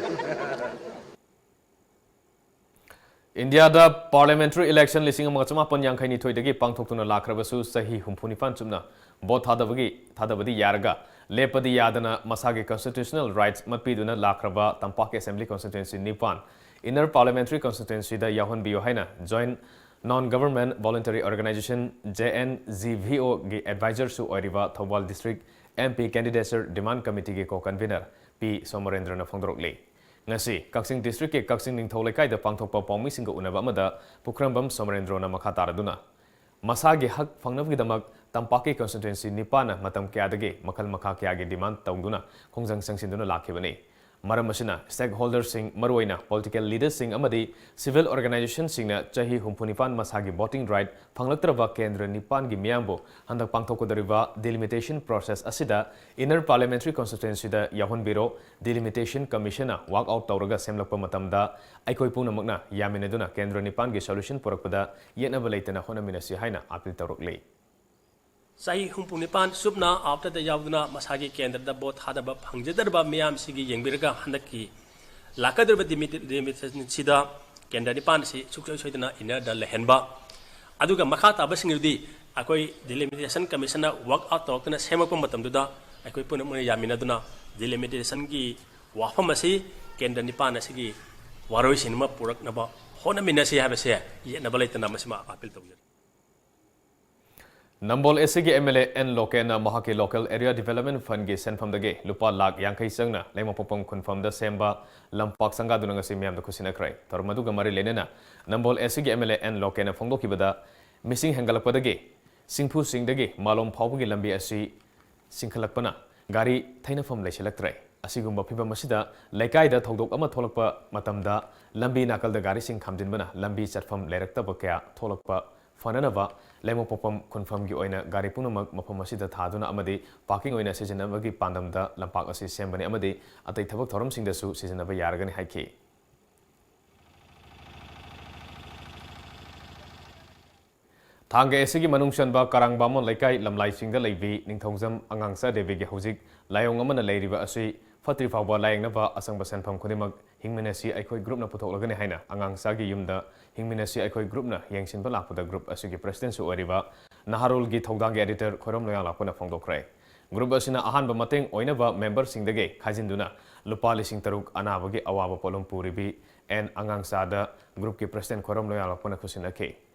ꯏꯟꯗꯤꯌꯥꯗ ꯄꯥꯔꯂꯤꯌꯥꯃꯦꯟꯇꯔꯤ ꯏꯂꯦꯛꯁꯟ ꯂꯤꯁꯤꯡ ꯑꯃꯒ ꯆꯃꯥꯄꯟ ꯌꯥꯡꯈꯩ ꯅꯤꯊꯣꯏꯗꯒꯤ ꯄꯥꯡꯊꯣꯛꯇꯨꯅ ꯂꯥꯛꯈ꯭ꯔꯕꯁꯨ, ꯆꯍꯤ ꯍꯨꯝꯐꯨ ꯅꯤꯄꯥꯟ ꯆꯨꯞꯅ ꯚꯣꯠ ꯊꯥꯗꯕꯒꯤ, ꯊꯥꯗꯕꯗꯤ ꯌꯥꯔꯒ, ꯂꯦꯞꯄꯗꯤ ꯌꯥꯗꯅ ꯃꯁꯥꯒꯤ ꯀꯟꯁꯇꯤꯇ꯭ꯌꯨꯁꯅꯦꯜ ꯔꯥꯏꯠꯁ ꯃꯠꯄꯤꯗꯨꯅ ꯂꯥꯛꯈ꯭ꯔꯕ ꯇꯝꯄꯥꯛꯀꯤ ꯑꯦꯁꯦꯝꯕ꯭ꯂꯤ ꯀꯟꯁꯇꯤꯇ꯭ꯋꯦꯟꯁꯤ ꯅꯤꯄꯥꯟ, ꯏꯟꯅꯔ ꯄꯥꯔꯂꯤꯌꯥꯃꯦꯟꯇꯔꯤ ꯀꯟꯁꯇꯤꯇ꯭ꯋꯦꯟꯁꯤꯗ ꯌꯥꯎꯍꯟꯕꯤꯌꯨ ꯍꯥꯏꯅ joint non government voluntary organisation, J N G V ꯑꯣꯒꯤ ꯑꯦꯗꯚꯥꯏꯖꯔꯁꯨ ꯑꯣꯏꯔꯤꯕ Thoubal district M P candidates demand ꯀꯃꯤꯇꯤꯒꯤ ꯀꯣ ꯀꯟꯚꯤꯅꯔ ꯄꯤ ꯁꯣꯃꯣꯔꯦꯟꯗ꯭ꯔꯅ ꯐꯣꯡꯗꯣꯔꯛꯂꯤ꯫ ꯉꯁꯤ ꯀꯛꯆꯤꯡ ꯗꯤꯁꯇ꯭ꯔꯤꯛꯀꯤ ꯀꯛꯆꯤꯡ ꯅꯤꯡꯊꯧ ꯂꯩꯀꯥꯏꯗ ꯄꯥꯡꯊꯣꯛꯄ ꯄꯥꯎꯃꯤꯁꯤꯡꯒ ꯎꯅꯕ ꯑꯃꯗ ꯄꯨꯈ꯭ꯔꯝꯕꯝ ꯁꯣꯃꯣꯔꯦꯟꯗ꯭ꯔꯣꯅ ꯃꯈꯥ ꯇꯥꯔꯗꯨꯅ, ꯃꯁꯥꯒꯤ ꯍꯛ ꯐꯪꯅꯕꯒꯤꯗꯃꯛ ꯇꯝꯄꯥꯛꯀꯤ ꯀꯟꯁꯇꯤꯇ꯭ꯋꯦꯟꯁꯤ ꯅꯤꯄꯥꯟꯅ ꯃꯇꯝ ꯀꯌꯥꯗꯒꯤ ꯃꯈꯜ ꯃꯈꯥ ꯀꯌꯥꯒꯤ ꯗꯤꯃꯥꯟ ꯇꯧꯗꯨꯅ ꯈꯣꯡꯖꯪ ꯆꯪꯁꯤꯟꯗꯨꯅ ꯂꯥꯛꯈꯤꯕꯅꯤ꯫ ꯃꯔꯝ ꯑꯁꯤꯅ stakeholderꯁꯤꯡ, ꯃꯔꯨꯑꯣꯏꯅ political leaderꯁꯤꯡ ꯑꯃꯗꯤ civil organizationꯁꯤꯡꯅ ꯆꯍꯤ ꯍꯨꯝꯐꯨ ꯅꯤꯄꯥꯟ ꯃꯁꯥꯒꯤ voting right ꯐꯪꯂꯛꯇ꯭ꯔꯕ ꯀꯦꯟꯗ꯭ꯔ ꯅꯤꯄꯥꯟꯒꯤ ꯃꯤꯌꯥꯝꯕꯨ ꯍꯟꯗꯛ ꯄꯥꯡꯊꯣꯛꯀꯗꯧꯔꯤꯕ delimitation process ꯑꯁꯤꯗ Inner Parliamentary Constituencyꯗ ꯌꯥꯎꯍꯟꯕꯤꯔꯣ꯫ Delimitation Commissionꯅ work out ꯇꯧꯔꯒ ꯁꯦꯝꯂꯛꯄ ꯃꯇꯝꯗ ꯑꯩꯈꯣꯏ ꯄꯨꯝꯅꯃꯛꯅ ꯌꯥꯃꯤꯟꯅꯗꯨꯅ ꯀꯦꯟꯗ꯭ꯔ ꯅꯤꯄꯥꯟꯒꯤ solution ꯄꯨꯔꯛꯄꯗ ꯌꯦꯠꯅꯕ ꯂꯩꯇꯅ ꯍꯣꯠꯅꯃꯤꯟꯅꯁꯤ ꯍꯥꯏꯅ appeal ꯇꯧꯔꯛꯂꯤ꯫ ꯆꯍꯤ ꯍꯨꯝꯐꯨ ꯅꯤꯄꯥꯟ ꯆꯨꯞꯅ ꯑꯥꯎꯠꯇꯗ ꯌꯥꯎꯗꯨꯅ ꯃꯁꯥꯒꯤ ꯀꯦꯟꯗ꯭ꯔꯗ ꯚꯣꯠ ꯊꯥꯗꯕ ꯐꯪꯖꯗ꯭ꯔꯕ ꯃꯤꯌꯥꯝꯁꯤꯒꯤ ꯌꯦꯡꯕꯤꯔꯒ ꯍꯟꯗꯛꯀꯤ ꯂꯥꯛꯀꯗꯧꯔꯤꯕ ꯗꯤꯃꯤꯇꯦꯁꯟꯁꯤꯗ ꯀꯦꯟꯗ꯭ꯔ ꯅꯤꯄꯥꯟ ꯑꯁꯤ ꯁꯨꯡꯁꯣꯏ ꯁꯣꯏꯗꯅ ꯏꯟꯅꯔꯗ ꯂꯩꯍꯟꯕ, ꯑꯗꯨꯒ ꯃꯈꯥ ꯇꯥꯕꯁꯤꯡꯗꯨꯗꯤ ꯑꯩꯈꯣꯏ ꯗꯤꯂꯤꯃꯤꯇꯦꯁꯟ ꯀꯃꯤꯁꯟꯅ ꯋꯥꯔꯛ ꯑꯥꯎꯠ ꯇꯧꯔꯛꯇꯨꯅ ꯁꯦꯝꯃꯛꯄ ꯃꯇꯝꯗꯨꯗ ꯑꯩꯈꯣꯏ ꯄꯨꯝꯅꯃꯛꯅ ꯌꯥꯃꯤꯟꯅꯗꯨꯅ ꯗꯤꯂꯤꯃꯤꯇꯦꯁꯟꯒꯤ ꯋꯥꯐꯝ ꯑꯁꯤ ꯀꯦꯟꯗ꯭ꯔ ꯅꯤꯄꯥꯟ ꯑꯁꯤꯒꯤ ꯋꯥꯔꯣꯏꯁꯤꯟ ꯑꯃ ꯄꯨꯔꯛꯅꯕ ꯍꯣꯠꯅꯃꯤꯟꯅꯁꯤ ꯍꯥꯏꯕꯁꯦ ꯌꯦꯠꯅꯕ ꯂꯩꯇꯅ ꯃꯁꯤꯃ ꯑꯥꯄꯤꯜ ꯇꯧꯖꯔꯤ꯫ ꯅꯝꯕꯣꯜ ꯑꯦꯁ ꯁꯤꯒꯤ ꯑꯦꯝ ꯑꯦꯜ ꯑꯦ ꯑꯦꯟ ꯂꯣꯀꯦꯟꯅ ꯃꯍꯥꯛꯀꯤ Local Area Development Fundꯒꯤ ꯁꯦꯟꯐꯝꯗꯒꯤ ꯂꯨꯄꯥ ꯂꯥꯈ ꯌꯥꯡꯈꯩ ꯆꯪꯅ ꯂꯩꯃꯄꯣꯛꯄꯝ ꯈꯨꯟꯐꯝꯗ ꯁꯦꯝꯕ ꯂꯝꯄꯥꯛ ꯁꯪꯒꯥꯗꯨꯅ ꯉꯁꯤ ꯃꯤꯌꯥꯝꯗ ꯈꯨꯠꯁꯤꯟꯅꯈ꯭ꯔꯦ꯫ ꯊꯧꯔꯝ ꯑꯗꯨꯒ ꯃꯔꯤ ꯂꯩꯅꯅ ꯅꯝꯕꯣꯜ ꯑꯦꯁ ꯁꯤꯒꯤ ꯑꯦꯝ ꯑꯦꯜ ꯑꯦ ꯑꯦꯟ ꯂꯣꯀꯦꯟꯅ ꯐꯣꯡꯗꯣꯛꯈꯤꯕꯗ, ꯃꯤꯁꯤꯡ ꯍꯦꯟꯒꯠꯂꯛꯄꯗꯒꯤ ꯁꯤꯡꯐꯨꯁꯤꯡꯗꯒꯤ ꯃꯥꯂꯣꯝ ꯐꯥꯎꯕꯒꯤ ꯂꯝꯕꯤ ꯑꯁꯤ ꯆꯤꯡꯈꯠꯂꯛꯄꯅ ꯒꯥꯔꯤ ꯊꯩꯅꯐꯝ ꯂꯩꯁꯤꯜꯂꯛꯇ꯭ꯔꯦ꯫ ꯑꯁꯤꯒꯨꯝꯕ ꯐꯤꯚꯝ ꯑꯁꯤꯗ ꯂꯩꯀꯥꯏꯗ ꯊꯧꯗꯣꯛ ꯑꯃ ꯊꯣꯛꯂꯛꯄ ꯃꯇꯝꯗ ꯂꯝꯕꯤ ꯅꯥꯀꯜꯗ ꯒꯥꯔꯤꯁꯤꯡ ꯈꯥꯝꯖꯤꯟꯕꯅ ꯂꯝꯕꯤ ꯆꯠꯐꯝ ꯂꯩꯔꯛꯇꯕ ꯀꯌꯥ ꯊꯣꯛꯂꯛꯄ ꯐꯅꯅꯕ ꯂꯩꯃꯄꯣꯛꯄꯝ ꯈꯨꯟꯐꯝꯒꯤ ꯑꯣꯏꯅ ꯒꯥꯔꯤ ꯄꯨꯝꯅꯃꯛ ꯃꯐꯝ ꯑꯁꯤꯗ ꯊꯥꯗꯨꯅ ꯑꯃꯗꯤ parking ꯑꯣꯏꯅ ꯁꯤꯖꯤꯟꯅꯕꯒꯤ ꯄꯥꯟꯗꯝꯗ ꯂꯝꯄꯥꯛ ꯑꯁꯤ ꯁꯦꯝꯕꯅꯤ ꯑꯃꯗꯤ ꯑꯇꯩ ꯊꯕꯛ ꯊꯧꯔꯝꯁꯤꯡꯗꯁꯨ ꯁꯤꯖꯤꯟꯅꯕ ꯌꯥꯔꯒꯅꯤ ꯍꯥꯏꯈꯤ꯫ ꯊꯥꯡꯒ ꯑꯦꯁ ꯁꯤꯒꯤ ꯃꯅꯨꯡ ꯆꯟꯕ ꯀꯔꯥꯡ ꯕꯥꯃꯣꯟ ꯂꯩꯀꯥꯏ ꯂꯝꯂꯥꯏꯁꯤꯡꯗ ꯂꯩꯕꯤ ꯅꯤꯡꯊꯧꯖꯝ ꯑꯉꯥꯡꯆꯥ ꯗꯦꯕꯤꯒꯤ ꯍꯧꯖꯤꯛ ꯂꯥꯏꯑꯣꯡ ꯑꯃꯅ ꯂꯩꯔꯤꯕ ꯑꯁꯤ ꯐꯠꯇ꯭ꯔꯤ ꯐꯥꯎꯕ ꯂꯥꯌꯦꯡꯅꯕ ꯑꯁꯪꯕ ꯁꯦꯟꯐꯝ ꯈꯨꯗꯤꯡꯃꯛ ꯍꯤꯡꯃꯤꯟꯅꯁꯤ ꯑꯩꯈꯣꯏ group ꯅ ꯄꯨꯊꯣꯛꯂꯒꯅꯤ ꯍꯥꯏꯅ ꯑꯉꯥꯡꯆꯥꯒꯤ ꯌꯨꯝꯗ ꯍꯤꯡꯃꯤꯟꯅꯁꯤ ꯑꯩꯈꯣꯏ group ꯅ ꯌꯦꯡꯁꯤꯟꯕ ꯂꯥꯛꯄꯗ group ꯑꯁꯤꯒꯤ president ꯁꯨ ꯑꯣꯏꯔꯤꯕ ꯅꯍꯥꯔꯣꯜꯒꯤ ꯊꯧꯗꯥꯡꯒꯤ editor ꯈꯣꯏꯔꯣꯝ ꯂꯣꯌꯥꯂꯥꯛꯄꯅ ꯐꯣꯡꯗꯣꯛꯈ꯭ꯔꯦ꯫ Group ꯑꯁꯤꯅ ꯑꯍꯥꯟꯕ ꯃꯇꯦꯡ ꯑꯣꯏꯅꯕ member ꯁꯤꯡꯗꯒꯤ ꯈꯥꯏꯖꯤꯟꯗꯨꯅ ꯂꯨꯄꯥ ꯂꯤꯁꯤꯡ ꯇꯔꯨꯛ ꯑꯅꯥꯕꯒꯤ ꯑꯋꯥꯕ ꯄꯣꯠꯂꯨꯝ ꯄꯨꯔꯤꯕꯤ ꯑꯦꯟ ꯑꯉꯥꯡꯆꯥꯗ group ꯀꯤ president ꯈꯣꯏꯔꯣꯝ ꯂꯣꯌꯥꯂꯥꯛꯄꯅ ꯈꯨꯠꯁꯤꯟꯅꯈꯤ꯫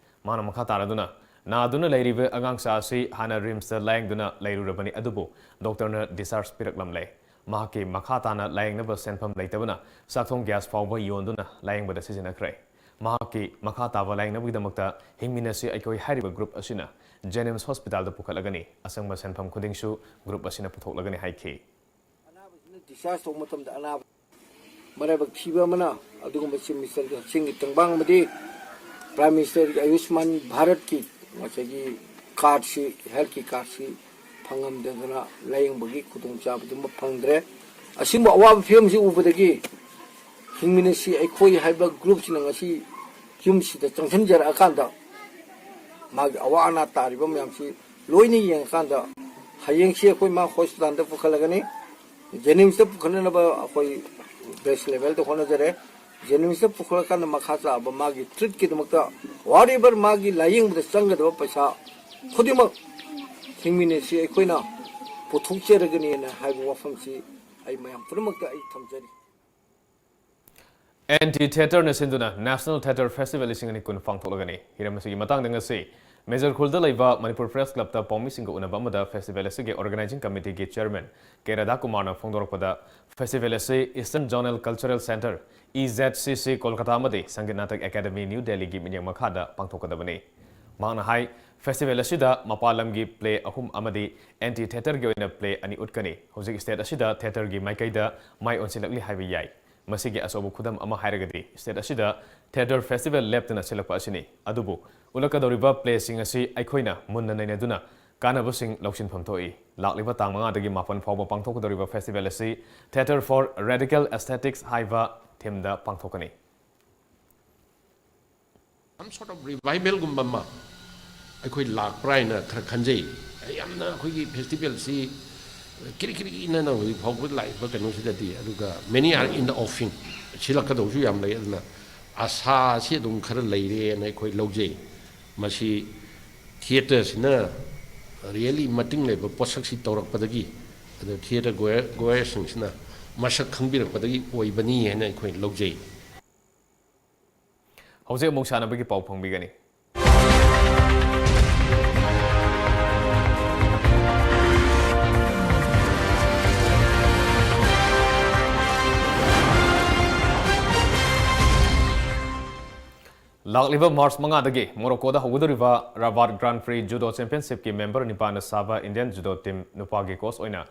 ꯃꯥꯅ ꯃꯈꯥ ꯇꯥꯔꯗꯨꯅ, ꯅꯥꯗꯨꯅ ꯂꯩꯔꯤꯕ ꯑꯉꯥꯡꯆꯥ ꯑꯁꯤ ꯍꯥꯟꯅ ꯔꯤꯝꯁꯇ ꯂꯥꯌꯦꯡꯗꯨꯅ ꯂꯩꯔꯨꯔꯕꯅꯤ, ꯑꯗꯨꯕꯨ doctor ꯅ discharge ꯄꯤꯔꯛꯂꯝꯂꯦ꯫ ꯃꯍꯥꯛꯀꯤ ꯃꯈꯥ ꯇꯥꯅ ꯂꯥꯌꯦꯡꯅꯕ ꯁꯦꯟꯐꯝ ꯂꯩꯇꯕꯅ ꯆꯥꯛꯊꯣꯡ gas ꯐꯥꯎꯕ ꯌꯣꯟꯗꯨꯅ ꯂꯥꯌꯦꯡꯕꯗ ꯁꯤꯖꯤꯟꯅꯈ꯭ꯔꯦ꯫ ꯃꯍꯥꯛꯀꯤ ꯃꯈꯥ ꯇꯥꯕ ꯂꯥꯌꯦꯡꯅꯕꯒꯤꯗꯃꯛꯇ ꯍꯤꯡꯃꯤꯟꯅꯁꯤ ꯑꯩꯈꯣꯏ ꯍꯥꯏꯔꯤꯕ group ꯑꯁꯤꯅ JNIMS hospital ꯗ ꯄꯨꯈꯠꯂꯒꯅꯤ꯫ ꯑꯁꯪꯕ ꯁꯦꯟꯐꯝ ꯈꯨꯗꯤꯡꯁꯨ group ꯑꯁꯤꯅ ꯄꯨꯊꯣꯛꯂꯒꯅꯤ ꯍꯥꯏꯈꯤ꯫ ꯑꯅꯥꯕꯁꯤꯅ discharge ꯇꯧꯕ ꯃꯇꯝꯗ ꯑꯅꯥꯕ ꯃꯔꯥꯏꯕꯛ ꯊꯤꯕ ꯑꯃꯅ ꯑꯗꯨꯒꯨꯝꯕ Chief Ministerꯒꯤ ꯍꯛꯁꯦꯜꯒꯤ ꯇꯦꯡꯕꯥꯡ ꯑꯃꯗꯤ Prime Ministerꯒꯤ ꯑꯌꯨꯁꯃꯥꯟ ꯚꯥꯔꯠꯀꯤ ꯉꯁꯥꯏꯒꯤ cardꯁꯤ, healthꯀꯤ cardꯁꯤ ꯐꯪꯉꯝꯗꯗꯅ ꯂꯥꯌꯦꯡꯕꯒꯤ ꯈꯨꯗꯣꯡꯆꯥꯕꯗꯨꯃ ꯐꯪꯗ꯭ꯔꯦ꯫ ꯑꯁꯤꯒꯨꯝꯕ ꯑꯋꯥꯕ ꯐꯤꯕꯝꯁꯤ ꯎꯕꯗꯒꯤ ꯍꯤꯡꯃꯤꯟꯅꯁꯤ ꯑꯩꯈꯣꯏ ꯍꯥꯏꯕ groupꯁꯤꯅ ꯉꯁꯤ ꯌꯨꯝꯁꯤꯗ ꯆꯪꯁꯤꯟꯖꯔꯛꯑꯀꯥꯟꯗ ꯃꯥꯒꯤ ꯑꯋꯥ ꯑꯅꯥ ꯇꯥꯔꯤꯕ ꯃꯌꯥꯝꯁꯤ ꯂꯣꯏꯅ ꯌꯦꯡꯉꯀꯥꯟꯗ ꯍꯌꯦꯡꯁꯤ ꯑꯩꯈꯣꯏ ꯃꯥ hospitalꯗ ꯄꯨꯈꯠꯂꯒꯅꯤ꯫ Jenimsꯇ ꯄꯨꯈꯠꯅꯅꯕ ꯑꯩꯈꯣꯏ base levelꯗ ꯍꯣꯠꯅꯖꯔꯦ꯫ Jenimsꯇ ꯄꯨꯈꯠꯂꯀꯥꯟꯗ ꯃꯈꯥ ꯇꯥꯕ ꯃꯥꯒꯤ treatꯀꯤꯗꯃꯛꯇ whatever ꯃꯥꯒꯤ ꯂꯥꯌꯦꯡꯕꯗ ꯆꯪꯒꯗꯕ ꯄꯩꯁꯥ ꯈꯨꯗꯤꯡꯃꯛ ꯍꯤꯡꯃꯤꯟꯅꯁꯤ ꯑꯩꯈꯣꯏꯅ ꯄꯨꯊꯣꯛꯆꯔꯒꯅꯤꯅ ꯍꯥꯏꯕ ꯋꯥꯐꯝꯁꯤ ꯑꯩ ꯃꯌꯥꯝ ꯄꯨꯝꯅꯃꯛꯇ ꯑꯩ ꯊꯝꯖꯔꯤ꯫ ꯑꯦꯟꯇꯤ ꯊꯤꯌꯦꯇꯔꯅ ꯁꯤꯟꯗꯨꯅ National Theatre Festival ꯂꯤꯁꯤꯡ ꯑꯅꯤ ꯀꯨꯟ ꯄꯥꯡꯊꯣꯛꯂꯒꯅꯤ꯫ ꯍꯤꯔꯝ ꯑꯁꯤꯒꯤ ꯃꯇꯥꯡꯗ ꯉꯁꯤ ꯃꯦꯖꯔ ꯈꯨꯜꯗ ꯂꯩꯕ ꯃꯅꯤꯄꯨꯔ Press Clubꯇ ꯄꯥꯎꯃꯤꯁꯤꯡꯒ ꯎꯅꯕ ꯑꯃꯗ festival ꯑꯁꯤꯒꯤ organizing committeeꯒꯤ chairman ꯀꯦ ꯔꯥꯙꯥꯀꯨꯃꯥꯔꯅ ꯐꯣꯡꯗꯣꯔꯛꯄꯗ, festival ꯑꯁꯤ Eastern Zonal Cultural Centre, E Z C C, Kolkata ꯑꯃꯗꯤ ꯁꯪꯒꯤꯠ ꯅꯥꯇꯛ ꯑꯦꯀꯥꯗꯃꯤ, ꯅ꯭ꯌꯨ ꯗꯦꯜꯂꯤꯒꯤ ꯃꯤꯠꯌꯦꯡ ꯃꯈꯥꯗ ꯄꯥꯡꯊꯣꯛꯀꯗꯕꯅꯤ꯫ ꯃꯍꯥꯛꯅ ꯍꯥꯏ, festival ꯑꯁꯤꯗ ꯃꯄꯥꯟ ꯂꯝꯒꯤ play ꯑꯍꯨꯝ ꯑꯃꯗꯤ ꯑꯦꯟꯇꯤ ꯊꯤꯌꯦꯇꯔꯒꯤ ꯑꯣꯏꯅ play ꯑꯅꯤ ꯎꯠꯀꯅꯤ꯫ ꯍꯧꯖꯤꯛ state ꯑꯁꯤꯗ ꯊꯤꯌꯦꯇꯔꯒꯤ ꯃꯥꯏꯀꯩꯗ ꯃꯥꯏ ꯑꯣꯟꯁꯤꯜꯂꯛꯂꯤ ꯍꯥꯏꯕ ꯌꯥꯏ꯫ ꯃꯁꯤꯒꯤ ꯑꯆꯧꯕ ꯈꯨꯗꯝ ꯑꯃ ꯍꯥꯏꯔꯒꯗꯤ state ꯑꯁꯤꯗ theatre festival ꯂꯦꯞꯇꯅ ꯁꯤꯜꯂꯛꯄ ꯑꯁꯤꯅꯤ꯫ ꯑꯗꯨꯕꯨ ꯎꯠꯂꯛꯀꯗꯧꯔꯤꯕ playꯁꯤꯡ ꯑꯁꯤ ꯑꯩꯈꯣꯏꯅ ꯃꯨꯟꯅ ꯅꯩꯅꯗꯨꯅ ꯀꯥꯟꯅꯕꯁꯤꯡ ꯂꯧꯁꯤꯟꯐꯝ ꯊꯣꯛꯏ꯫ ꯂꯥꯛꯂꯤꯕ ꯇꯥꯡ ꯃꯉꯥꯗꯒꯤ ꯃꯥꯄꯟ ꯐꯥꯎꯕ ꯄꯥꯡꯊꯣꯛꯀꯗꯧꯔꯤꯕ festival ꯑꯁꯤ Theatre for Radical Aesthetics ꯍꯥꯏꯕ themeꯗ ꯄꯥꯡꯊꯣꯛꯀꯅꯤ꯫ Some sort of revivalꯒꯨꯝꯕ ꯑꯃ ꯑꯩꯈꯣꯏ ꯂꯥꯛꯄ꯭ꯔꯥ ꯍꯥꯏꯅ ꯈꯔ ꯈꯟꯖꯩ꯫ ꯌꯥꯝꯅ ꯑꯩꯈꯣꯏꯒꯤ festivalꯁꯤ ꯀꯤꯔꯤ ꯀꯤꯔꯤ ꯏꯅꯅ ꯍꯧꯖꯤꯛ ꯐꯥꯎꯕ ꯂꯥꯛꯏꯕ ꯀꯩꯅꯣꯁꯤꯗꯗꯤ, ꯑꯗꯨꯒ many are in the offing, ꯁꯤꯜꯂꯛꯀꯗꯧꯁꯨ ꯌꯥꯝ ꯂꯩ꯫ ꯑꯗꯨꯅ ꯑꯁꯥꯁꯤ ꯑꯗꯨꯝ ꯈꯔ ꯂꯩꯔꯦꯅ ꯑꯩꯈꯣꯏ ꯂꯧꯖꯩ꯫ ꯃꯁꯤ theatreꯁꯤꯅ really ꯃꯇꯤꯡ ꯂꯩꯕ ꯄꯣꯠꯁꯛꯁꯤ ꯇꯧꯔꯛꯄꯗꯒꯤ, ꯑꯗ theatre goer- goerꯁꯤꯡꯁꯤꯅ ꯃꯁꯛ ꯈꯪꯕꯤꯔꯛꯄꯗꯒꯤ ꯑꯣꯏꯕꯅꯤ ꯍꯥꯏꯅ ꯑꯩꯈꯣꯏ ꯂꯧꯖꯩ꯫ ꯍꯧꯖꯤꯛ ꯑꯃꯨꯛ ꯁꯥꯟꯅꯕꯒꯤ ꯄꯥꯎ ꯐꯪꯕꯤꯒꯅꯤ꯫ ꯂꯥꯛꯂꯤꯕ March ꯃꯉꯥꯗꯒꯤ ꯃꯣꯔꯣꯀꯣꯗ ꯍꯧꯒꯗꯧꯔꯤꯕ Rabat Grand Prix Judo Championshipꯀꯤ member ꯅꯤꯄꯥꯟꯅ ꯁꯥꯕ Indian Judo team ꯅꯨꯄꯥꯒꯤ coach ꯑꯣꯏꯅ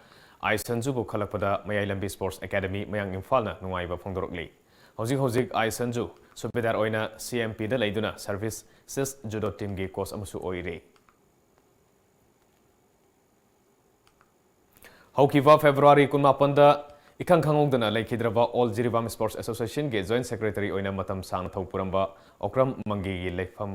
ꯑꯥꯏ ꯁꯟꯖꯨꯕꯨ ꯈꯜꯂꯛꯄꯗ ꯃꯌꯥꯏ ꯂꯝꯕꯤ Sports Academy ꯃꯌꯥꯡ ꯏꯝꯐꯥꯜꯅ ꯅꯨꯡꯉꯥꯏꯕ ꯐꯣꯡꯗꯣꯔꯛꯂꯤ꯫ ꯍꯧꯖꯤꯛ ꯍꯧꯖꯤꯛ ꯑꯥꯏ ꯁꯟꯖꯨ ꯁꯨꯕꯦꯗꯥꯔ ꯑꯣꯏꯅ ꯁꯤ ꯑꯦꯝ ꯄꯤꯗ ꯂꯩꯗꯨꯅ Services Judo Teamꯒꯤ coach ꯑꯃꯁꯨ ꯑꯣꯏꯔꯤ꯫ ꯍꯧꯈꯤꯕ February ꯀꯨꯟꯃꯥꯄꯟꯗ ꯏꯈꯪ ꯈꯪꯍꯧꯗꯅ ꯂꯩꯈꯤꯗ꯭ꯔꯕ All Jiribam Sports Associationꯒꯤ Joint Secretary ꯑꯣꯏꯅ ꯃꯇꯝ ꯁꯥꯡꯅ ꯊꯧ ꯄꯨꯔꯝꯕ ꯑꯣꯀ꯭ꯔꯝ ꯃꯪꯒꯤꯒꯤ ꯂꯩꯐꯝ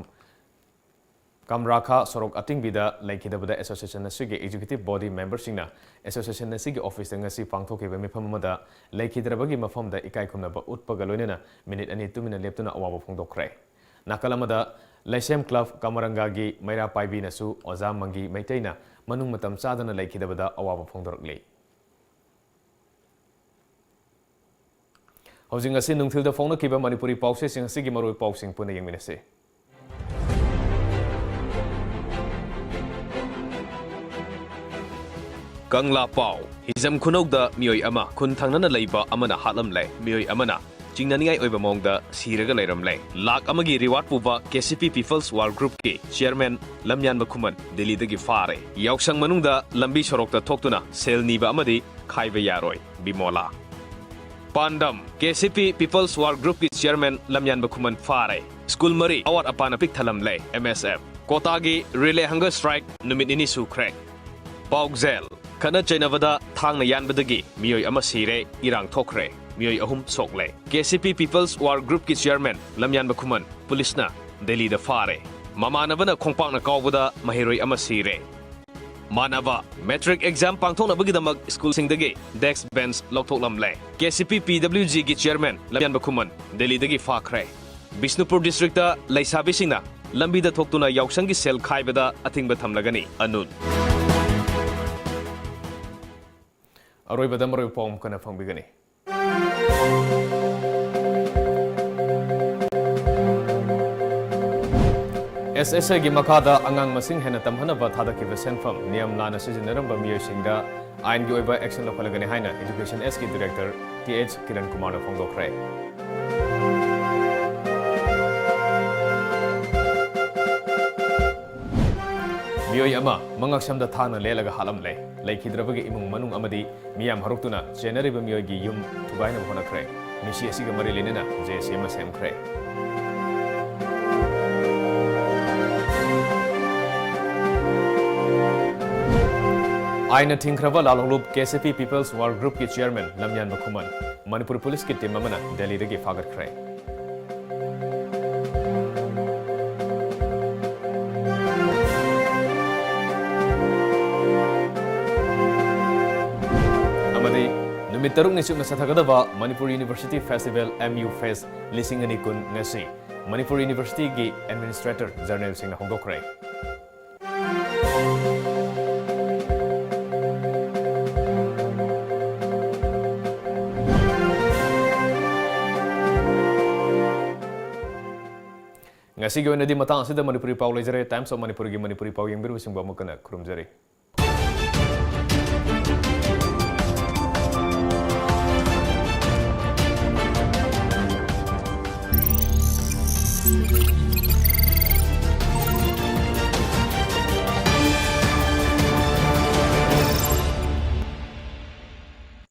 ꯀꯝꯔꯥꯈꯥ ꯁꯣꯔꯣꯛ ꯑꯇꯤꯡꯕꯤꯗ ꯂꯩꯈꯤꯗꯕꯗ association ꯑꯁꯤꯒꯤ executive body memberꯁꯤꯡꯅ association ꯑꯁꯤꯒꯤ officeꯇ ꯉꯁꯤ ꯄꯥꯡꯊꯣꯛꯈꯤꯕ ꯃꯤꯐꯝ ꯑꯃꯗ ꯂꯩꯈꯤꯗ꯭ꯔꯕꯒꯤ ꯃꯐꯝꯗ ꯏꯀꯥꯏ ꯈꯨꯝꯅꯕ ꯎꯠꯄꯒ ꯂꯣꯏꯅꯅ minute ꯑꯅꯤ ꯇꯨꯃꯤꯟꯅ ꯂꯦꯞꯇꯨꯅ ꯑꯋꯥꯕ ꯐꯣꯡꯗꯣꯛꯈ꯭ꯔꯦ꯫ ꯅꯥꯀꯜ ꯑꯃꯗ ꯂꯩꯁꯦꯝ club ꯀꯃꯔꯪꯒꯥꯒꯤ ꯃꯩꯔꯥ ꯄꯥꯏꯕꯤꯅꯁꯨ ꯑꯣꯖꯥ ꯃꯪꯒꯤ ꯃꯩꯇꯩꯅ ꯃꯅꯨꯡ ꯃꯇꯝ ꯆꯥꯗꯅ ꯂꯩꯈꯤꯗꯕꯗ ꯑꯋꯥꯕ ꯐꯣꯡꯗꯣꯔꯛꯂꯤ꯫ ꯍꯧꯖꯤꯛ ꯉꯁꯤ ꯅꯨꯡꯊꯤꯜꯗ ꯐꯣꯡꯅꯈꯤꯕ ꯃꯅꯤꯄꯨꯔꯤ ꯄꯥꯎꯆꯦꯁꯤꯡ ꯑꯁꯤꯒꯤ ꯃꯔꯨꯑꯣꯏꯕ ꯄꯥꯎꯁꯤꯡ ꯄꯨꯟꯅ ꯌꯦꯡꯃꯤꯟꯅꯁꯤ꯫ ꯀꯪꯂꯥ ꯄꯥꯎ꯫ ꯍꯤꯖꯝ ꯈꯨꯅꯧꯗ ꯃꯤꯑꯣꯏ ꯑꯃ ꯈꯨꯟ ꯊꯪꯅꯅ ꯂꯩꯕ ꯑꯃꯅ ꯍꯥꯠꯂꯝꯂꯦ꯫ ꯃꯤꯑꯣꯏ ꯑꯃꯅ ꯆꯤꯡꯅꯅꯤꯡꯉꯥꯏ ꯑꯣꯏꯕ ꯃꯑꯣꯡꯗ ꯁꯤꯔꯒ ꯂꯩꯔꯝꯂꯦ꯫ ꯂꯥꯈ ꯑꯃꯒꯤ reward ꯄꯨꯕ K C P People's War Groupꯀꯤ chairman ꯂꯝꯌꯥꯟꯕ ꯈꯨꯃꯟ ꯗꯤꯜꯂꯤꯗꯒꯤ ꯐꯥꯔꯦ꯫ ꯌꯥꯎꯁꯪ ꯃꯅꯨꯡꯗ ꯂꯝꯕꯤ ꯁꯣꯔꯣꯛꯇ ꯊꯣꯛꯇꯨꯅ ꯁꯦꯜ ꯅꯤꯕ ꯑꯃꯗꯤ ꯈꯥꯏꯕ ꯌꯥꯔꯣꯏ, ꯕꯤꯃꯣꯂꯥ꯫ ꯄꯥꯟꯗꯝ, K C P People's War Groupꯀꯤ chairman ꯂꯝꯌꯥꯟꯕ ꯈꯨꯃꯟ ꯐꯥꯔꯦ꯫ ꯁ꯭ꯀꯨꯜ ꯃꯔꯤ ꯑꯋꯥꯠ ꯑꯄꯥꯅ ꯄꯤꯛ ꯊꯜꯂꯝꯂꯦ, M S F꯫ ꯀꯣꯇꯥꯒꯤ relay hunger strike ꯅꯨꯃꯤꯠ ꯅꯤꯅꯤ ꯁꯨꯈ꯭ꯔꯦ꯫ ꯄꯥꯎꯖꯦꯜ, ꯈꯠꯅ ꯆꯩꯅꯕꯗ ꯊꯥꯡꯅ ꯌꯥꯟꯕꯗꯒꯤ ꯃꯤꯑꯣꯏ ꯑꯃ ꯁꯤꯔꯦ, ꯏꯔꯥꯡ ꯊꯣꯛꯈ꯭ꯔꯦ, ꯃꯤꯑꯣꯏ ꯑꯍꯨꯝ ꯁꯣꯛꯂꯦ꯫ K C P People's War Groupꯀꯤ chairman ꯂꯝꯌꯥꯟꯕ ꯈꯨꯃꯟ ꯄꯨꯂꯤꯁꯅ ꯗꯦꯜꯂꯤꯗ ꯐꯥꯔꯦ꯫ ꯃꯃꯥꯟꯅꯕꯅ ꯈꯣꯡꯄꯥꯛꯅ ꯀꯥꯎꯕꯗ ꯃꯍꯩꯔꯣꯏ ꯑꯃ ꯁꯤꯔꯦ꯫ ꯃꯥꯟꯅꯕ, matric exam ꯄꯥꯡꯊꯣꯛꯅꯕꯒꯤꯗꯃꯛ ꯁ꯭ꯀꯨꯜꯁꯤꯡꯗꯒꯤ desk bench ꯂꯧꯊꯣꯛꯂꯝꯂꯦ꯫ K C P P W Gꯒꯤ chairman ꯂꯝꯌꯥꯟꯕ ꯈꯨꯃꯟ ꯗꯦꯜꯂꯤꯗꯒꯤ ꯐꯥꯈ꯭ꯔꯦ꯫ ꯕꯤꯁꯅꯨꯄꯨꯔ districtꯇ ꯂꯩꯁꯥꯕꯤꯁꯤꯡꯅ ꯂꯝꯕꯤꯗ ꯊꯣꯛꯇꯨꯅ ꯌꯥꯎꯁꯪꯒꯤ ꯁꯦꯜ ꯈꯥꯏꯕꯗ ꯑꯊꯤꯡꯕ ꯊꯝꯂꯒꯅꯤ, ꯑꯅꯨꯟ꯫ ꯑꯔꯣꯏꯕꯗ ꯃꯔꯨꯑꯣꯏꯕ ꯄꯥꯎ ꯑꯃꯨꯛ ꯍꯟꯅ ꯐꯪꯕꯤꯒꯅꯤ꯫ S S Aꯒꯤ ꯃꯈꯥꯗ ꯑꯉꯥꯡ ꯃꯁꯤꯡ ꯍꯦꯟꯅ ꯇꯝꯍꯟꯅꯕ ꯊꯥꯗꯈꯤꯕ ꯁꯦꯟꯐꯝ ꯅꯤꯌꯝ ꯂꯥꯟꯅ ꯁꯤꯖꯤꯟꯅꯔꯝꯕ ꯃꯤꯑꯣꯏꯁꯤꯡꯗ ꯑꯥꯏꯟꯒꯤ ꯑꯣꯏꯕ action ꯂꯧꯈꯠꯂꯒꯅꯤ ꯍꯥꯏꯅ Education Sꯒꯤ director T H Kiran ꯀꯨꯃꯥꯔꯅ ꯐꯣꯡꯗꯣꯛꯈ꯭ꯔꯦ꯫ ꯃꯤꯑꯣꯏ ꯑꯃ ꯃꯉꯛꯁꯝꯗ ꯊꯥꯡꯅ ꯂꯦꯜꯂꯒ ꯍꯥꯠꯂꯝꯂꯦ꯫ ꯂꯩꯈꯤꯗ꯭ꯔꯕꯒꯤ ꯏꯃꯨꯡ ꯃꯅꯨꯡ ꯑꯃꯗꯤ ꯃꯤꯌꯥꯝ ꯍꯧꯔꯛꯇꯨꯅ ꯆꯦꯟꯅꯔꯤꯕ ꯃꯤꯑꯣꯏꯒꯤ ꯌꯨꯝ ꯊꯨꯒꯥꯏꯅꯕ ꯍꯣꯠꯅꯈ꯭ꯔꯦ꯫ ꯃꯤꯁꯤ ꯑꯁꯤꯒ ꯃꯔꯤ ꯂꯩꯅꯅ ꯖꯦ ꯑꯦꯁ ꯑꯦ ꯑꯃ ꯁꯦꯝꯈ꯭ꯔꯦ꯫ ꯑꯥꯏꯟꯅ ꯊꯤꯡꯈ꯭ꯔꯕ ꯂꯥꯜꯍꯧꯂꯨꯞ ꯀꯦ ꯁꯤ ꯄꯤ People's War Groupꯀꯤ chairman ꯂꯝꯌꯥꯟꯕ ꯈꯨꯃꯟ ꯃꯅꯤꯄꯨꯔ ꯄꯨꯂꯤꯁꯀꯤ team ꯑꯃꯅ ꯗꯦꯜꯂꯤꯗꯒꯤ ꯐꯥꯒꯠꯈ꯭ꯔꯦ꯫ ꯑꯃꯗꯤ ꯅꯨꯃꯤꯠ ꯇꯔꯨꯛꯅꯤ ꯆꯨꯞꯅ ꯆꯠꯊꯒꯗꯕ Manipur University Festival M U Fest ꯂꯤꯁꯤꯡ ꯑꯅꯤ ꯀꯨꯟ ꯉꯁꯤ ꯃꯅꯤꯄꯨꯔ Universityꯒꯤ administrator generalꯁꯤꯡꯅ ꯍꯧꯗꯣꯛꯈ꯭ꯔꯦ꯫ ꯉꯁꯤꯒꯤ ꯑꯣꯏꯅꯗꯤ ꯃꯇꯥꯡ ꯑꯁꯤꯗ ꯃꯅꯤꯄꯨꯔꯤ ꯄꯥꯎ ꯂꯩꯖꯔꯦ꯫ Times of Manipurꯒꯤ ꯃꯅꯤꯄꯨꯔꯤ ꯄꯥꯎ ꯌꯦꯡꯕꯤꯔꯨꯕꯁꯤꯡꯕꯨ ꯑꯃꯨꯛ ꯍꯟꯅ ꯈꯨꯔꯨꯝꯖꯔꯤ꯫